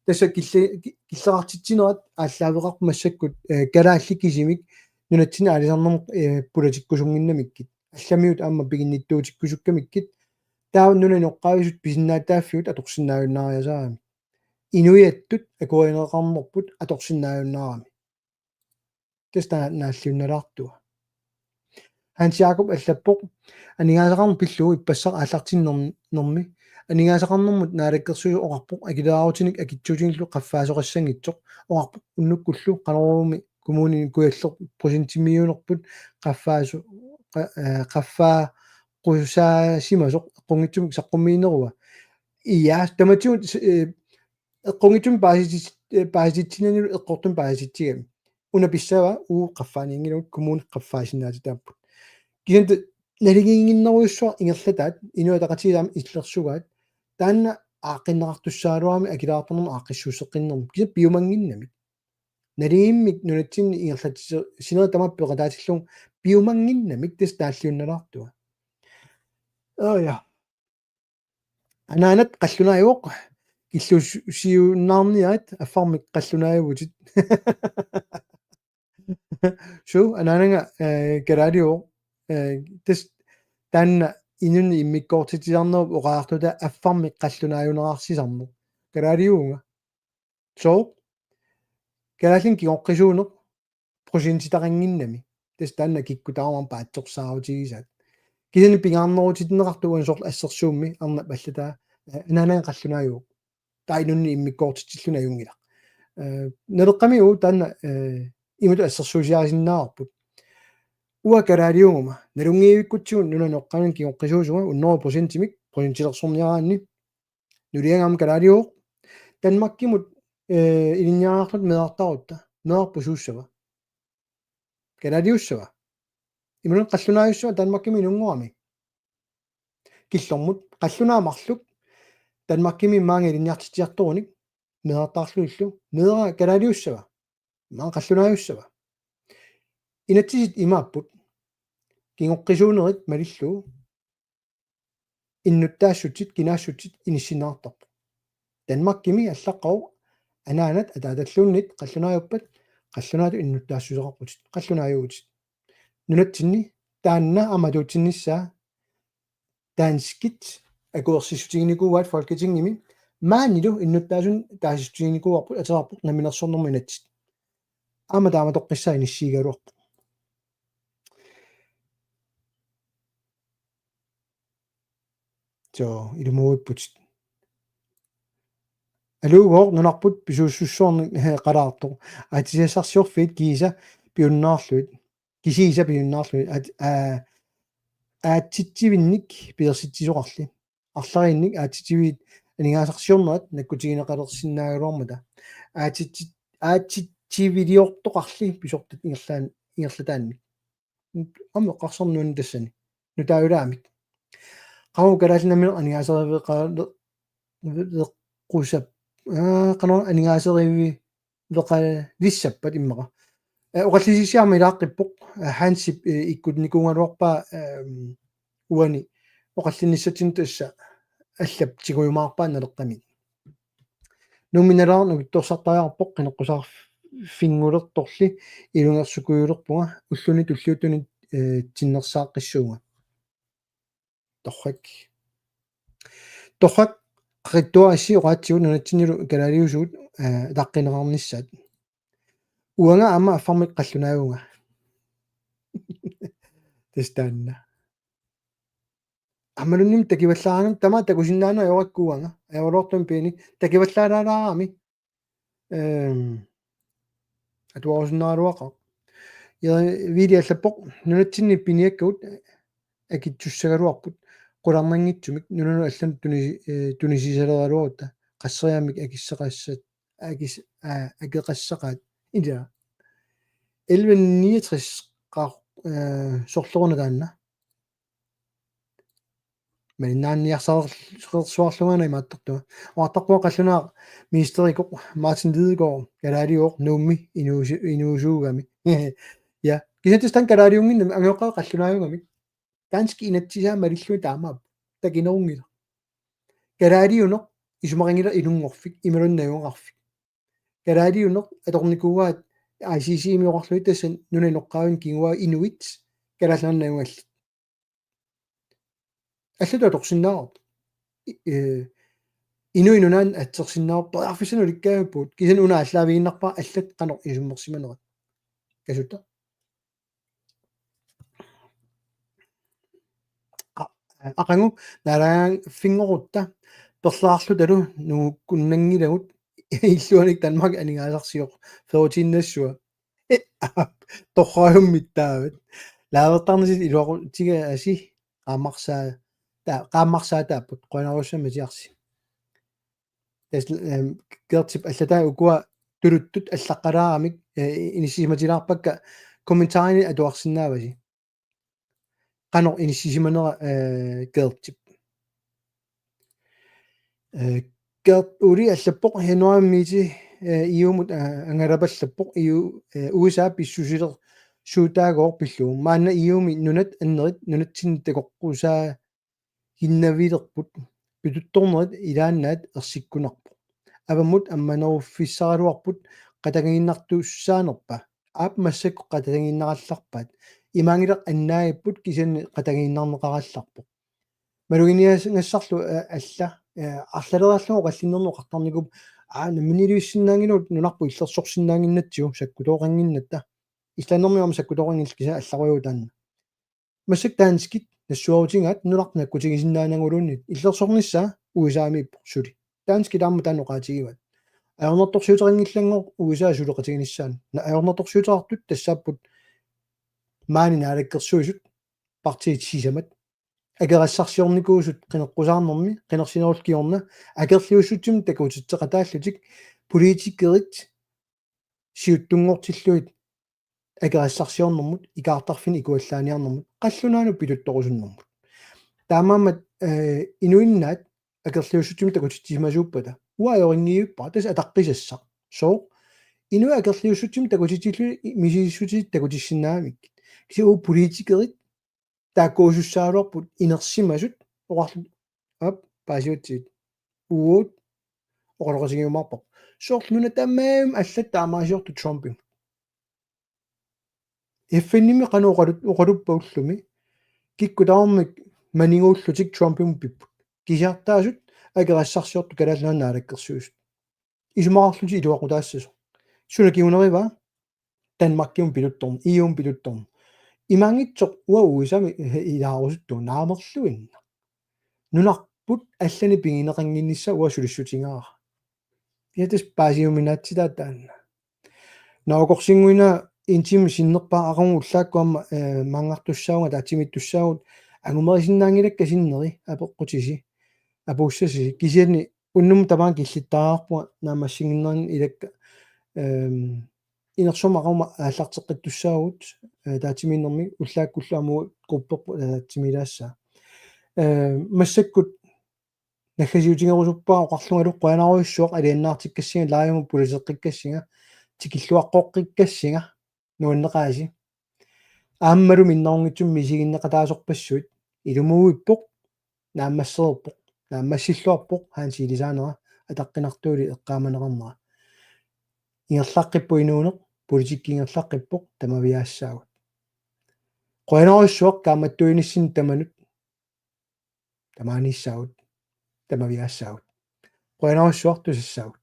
Tassa kille-, ki-, killeqartitsinerat aallaaveqarpoq massakkut, eh, kalaallit kisimik nunatsinni aalisarnermut, eh, pulatikkusunnginnamikkit. Allamiut aamma piginnittuutikkusukkamikkit. Taava nunap inoqqaavisut pisinnaatitaaffigut atorsinnaajunnaariasaarami. Inuiattut akuerineqarnerput atorsinnaajunnaarami. Tassa taanna naalliunnalaartua. Hans Jakob allappoq: Aningaasaqarneq pillugu ippassaq aallartinnermi. Aningaasaqarnermut naalakkersuisoq oqarpoq akileraarutinik akitsuutigillu qaffaasoqassanngitsoq. Oqarpoq unnukkullu Qanoruumi Kommunini Kujalleq procentimiuunerput qaffaaso-, qa-, eh, qaffaaqusaasimasoq eqqunngitsumik saqqummiinerua. Ja, tamatigut, eh, eqqunngitsumik paasitit-, eh, paasititsinanilu eqqortumik paasititsigami. Una pissavaa uagut qaffaanianngilagut, kommunit qaffaasinnaatitaapput. Kisianni ta-, naligiinnginnerujussuaq ingerlataat, Inuit Ataqatigiit aamma illersugaat, taanna aaqqinneqartussaagaluarami akileraartornermut aaqqissuusseqqinnermut. Kisianni piumannginnamik. Naligiimmik nunatsinni ingerlatsiserineq tamaat peqataatillugu piumannginnamik, tassa naalliunnalaartua. Aa, ja. Anaanat qallunaajuvoq, killusiunnaarniarit, affarmik qallunaajuvutit. Suu, anaanaga, eh, kalaaliuvoq, eh, tassa taanna inunnik immikkoortitsisarnerup oqariartuutaa affarmik qallunaajuneqarsisarneq. Kalaaliuvunga. Sooq? Kalaallinik kingoqqisuuneq procentitaqannginnami. Tassa taanna kikkut tamarmik paatsorsaarutigisaat. Kisianni pingaarnerutitinneqartoq uani soorlu assersuummi arnap allataa, eh, anaanaga qallunaajuvoq. Taava inunnik immikkoortitsilluni ajunngilaq. Eh, Naleqqami uagut taanna, eh, imatut assersuusiarisinnaavarput. Uanga kalaaliuguma, nalunngivikkutsigu nunap inoqqaavinik kingoqqisuusunga hundrede procentimik, procentilersorniaraanni. Nuliagaq aamma kalaaliuvoq. Danmarkimut, eh, ilinniariarluta meerartaarutta. Meerarput suussava? Kalaaliussava? Imaluunniit qallunaajussava Danmarkimi inunngorami? Killormut qallunaat marluk Danmarkimi maanga ilinniartitsiartorunik meerartaarlugillu. Meeraq kalaaliussava? Maanga qallunaajussava? Inatsisit imaapput kingoqqisuunerit malillugu innuttaassutsit, kinaassutsit inissinneqartarput. Danmarkimi allaqqavoq anaanat ataatalluunniit qallunaajuppat, qallunaatut innuttaassuseqarputit, qallunaajuvutit. Nunatsinni taanna aamma atuutsinnissaa danskit akuersissutiginikuuaat Folketingimi, maanilu innuttaasunik taasissutiginikuuarput, ateqarpoq Namminersornermut Inatsit. Aamma taamatoqqissaaq inissiigaluarpoq. So, ilumoorputit. Aluugooq nunarput pisuussussuarnik qalaartoq. Aatsitassarsiorfiit kiisa piunnaarlugit. Kisiisa piunnaarlugit. At-, aa, aatsitsivinnik pilersitsisoqarli. Arlariinnik aatsitsiviit aningaasarsiornerat nakkutigineqalersinnaagaluarmata. Aatitsi-, aatsitsiviliortoqarli pisortat ingerlaan-, ingerlataannik. Aamma eqqarsarnera tassani. Nutaajulaamik. Qanoq Kalaallit Nunaanni aningaaseriveqa-, veqqusap-, aa, qanoq aningaaseriveqalissappat immaqa. Ee, oqallisissiaq aamma ilaaqqippoq, ee, Hansip, ee, ikkunnikuugaluarpaa, ehm, uani oqallinnissatsinnut tassa allap tigujumaarpaa Naleqqami. Nuummi nalaarnaq nukittorsartariaqarpoq qineqqusaarfinngulertorli ilungersukujulerpunga ulluni tulliuttuni, ee, tinnersaaqqissuunga. Torrak. Torrak qaqittuarissi oqaatsigut nunatsinnilu kalaaliusugut, ee, ataqqineqarnissaat. Uanga aamma affarmik qallunaajunga. Tassa taanna. Aammaluunniit takivallaaraangat tamaat takusinnaanera ajorakku uanga. Ajoraluartumik piini takivallaalaarami. Ehm, atuarusunnaaraluaqaaq. Ja, Vili allappoq, nunatsinni piniakkagut akitsussagaluarput, qularnanngitsumik, nunanut allanut tuni-, ee, tunisisaleraluarutta, qasseriaammik akissaqassat, akis-, aa, akeqassaqaat, ilaa. Elleve niogtres qaa-, ee, sorleruna taanna. Malinnaaniarsarsuarlunga imaattortunga. Oqartarpunga qallunaaq ministerikoq Martin Lidegaard kalaaliuvoq Nuummi inuusu-, inuusuugami. Ja, kisianni tassa taanna kalaaliunnginnami angajoqqaavit qallunaajugamik. Danskit inatsisaat malillugit taamaappoq. Takinerunngilaq. Kalaaliuneq isumaqanngilaq inunngorfik, imaluunniit najugaqarfik. Kalaaliuneq atornikuuaat I C C-mi oqarlugit tassa nunap inoqqaavinik kinguaat inuit Kalaallit Nunaanni najugallit. Allatut atorsinnaavarput. I-, ee, inuit nunaannut atsersinnaavarput, periarfissanut ulikkaavippugut, kisianni una aallaavigiinnarpara allat qanoq isummersimanerat. Kasuta. A-, aqagu naalagaaffinngorutta perlaarlutalu nungukkunnanngilagut illuanik Danmark aningaasarsioq fyrretiinnassua. Torraajummik taavat. Laavertarnissi iluaqutigaasi qaammarsaa-, ta-, qaammarsaataapput qujanarsuaq Mathiasi. Tassa, ehm, Gertip allataa ukua tuluttut allaqqalaaramik, eh, inissisimatilaarpakka kommentarini atuarsinnaavasi. Qanoq inissisimanera, eh, Gertip. Eh, Gert Uli allappoq januaarimiiti, eh, E U-mut, eh, angalapallappoq E U, eh, U S A pissusilersuutaagooq pillugu. Maanna E U-mi nunat annerit nunatsinni takoqqusaaginnavilerput. Pituttornerit ilaannaat ersikkunarpoq. Avammut ammaneruffissaraluarput qatanngiinnartussaanerpa. Aap massakkut qatanngiinnarallarpaat. Imaanngilaq annaagipput kisianni qatanngiinnarneqarallarpoq. Maluginiagassarlu, eh, alla, eh, arlaleriarlugu oqallinnerneq oqartarnikuupput, aa, namminiilivissinnaanngilagut nunarput illersorsinnaannginnatsigu sakkutooqannginnatta. Islandimiuna aamma sakkutooqanngillat kisianni allarujuuvoq taanna. Massakkut danskit nassuerutigaat nunarput nakkutigisinnaanaguluunniit illersornissaa U S A-miippoq suli. Danskit aamma taanna oqaatigivaat. Ajornartorsiuteqanngillanngooq U S A suleqatiginissaanut. Na-, ajornartorsiuteqartut tassaapput maani naalakkersuisut partiit sisamat. Akerassarsiornikuusut qineqqusaarnermi, qinersinerullu kingorna, akerliussutsimik takutitseqataallutik, politikerit siuttunngortillugit akerassarsiornermut, ikaartarfinni ikuallaaniarnermut, qallunaanut pituttorusunnermut. Taamaammat, eh, inuinnaat akerliussutsimik takutitsisimasuuppata. Uanga ajorinngivippara, tassa ataqqisassaq. Sooq? Inuit akerliussutsimik takutitillugit, misissutit takutissinnaagamik. Kisianni uagut politikerit, taakkuusussaagaluarput inersimasut, oqarlutik, aap, paasivatsigit. Uagut, oqaloqatigiumaarparput. Soorlu nunat tamarmik allat taamaasiortut Trumpimut. F N-imi qanoq oqalut-, oqaluppat ullumi, kikkut tamarmik maniguullutik Trumpimut pipput. Kisiartaasut akerassarsiortut Kalaallit Nunaanni naalakkersuisut. Isumaqarlutik iluaqutaassasoq. Suna kingunerivaa? Danmarkimut piluttorneq, E U-mut piluttorneq. Imaanngitsoq uanga U S A-mi, eh, ilaarusuttuuvoq naamerluinnaq. Nunarput allanik pigineqannginnissaa uanga sulissutigaara. Ja, tassa paasiuminaatsitaa taanna. Naagorsinnguina en time sinnerpaaq aqagu ullaakkut aamma, eh, maanngartussaavugut, ataatsimiittussaavugut, angumerisinnaanngilakka sinneri, apeqqutisi, apuussasisi, kisianni unnummut tamaanga killittariaqarpunga naammassinnginnerani ilakka, ehm, inersuarmi aqaguma aallarteqqittussaavugut, eh, ataatsimiinnermi ullaakkullu aamma grupperput ataatsimiilaassaaq. Eh, massakkut naggasiutigerusuppara oqarlungalu qujanarujussuaq alianaartikkassinga, live-mut pulaseqqikkassinga, tikilluaqqoqqikkassinga, nuanneqaasi. Aammalu minnerunngitsumik misiginneqataasorpassuit, ilumuuippoq, naammassereerpoq, naammassilluarpoq, Hans ilisaanera, ataqqinartuuli eqqaamaneqarnera. Ingerlaqqippoq inuuneq, politikki ingerlaqqippoq, tamaviaassaagut. Qujanarujussuaq kaammattuinissinnut tamanut, tamaaniissaagut, tamaviaassaagut. Qujanarujussuaq tusassaagut.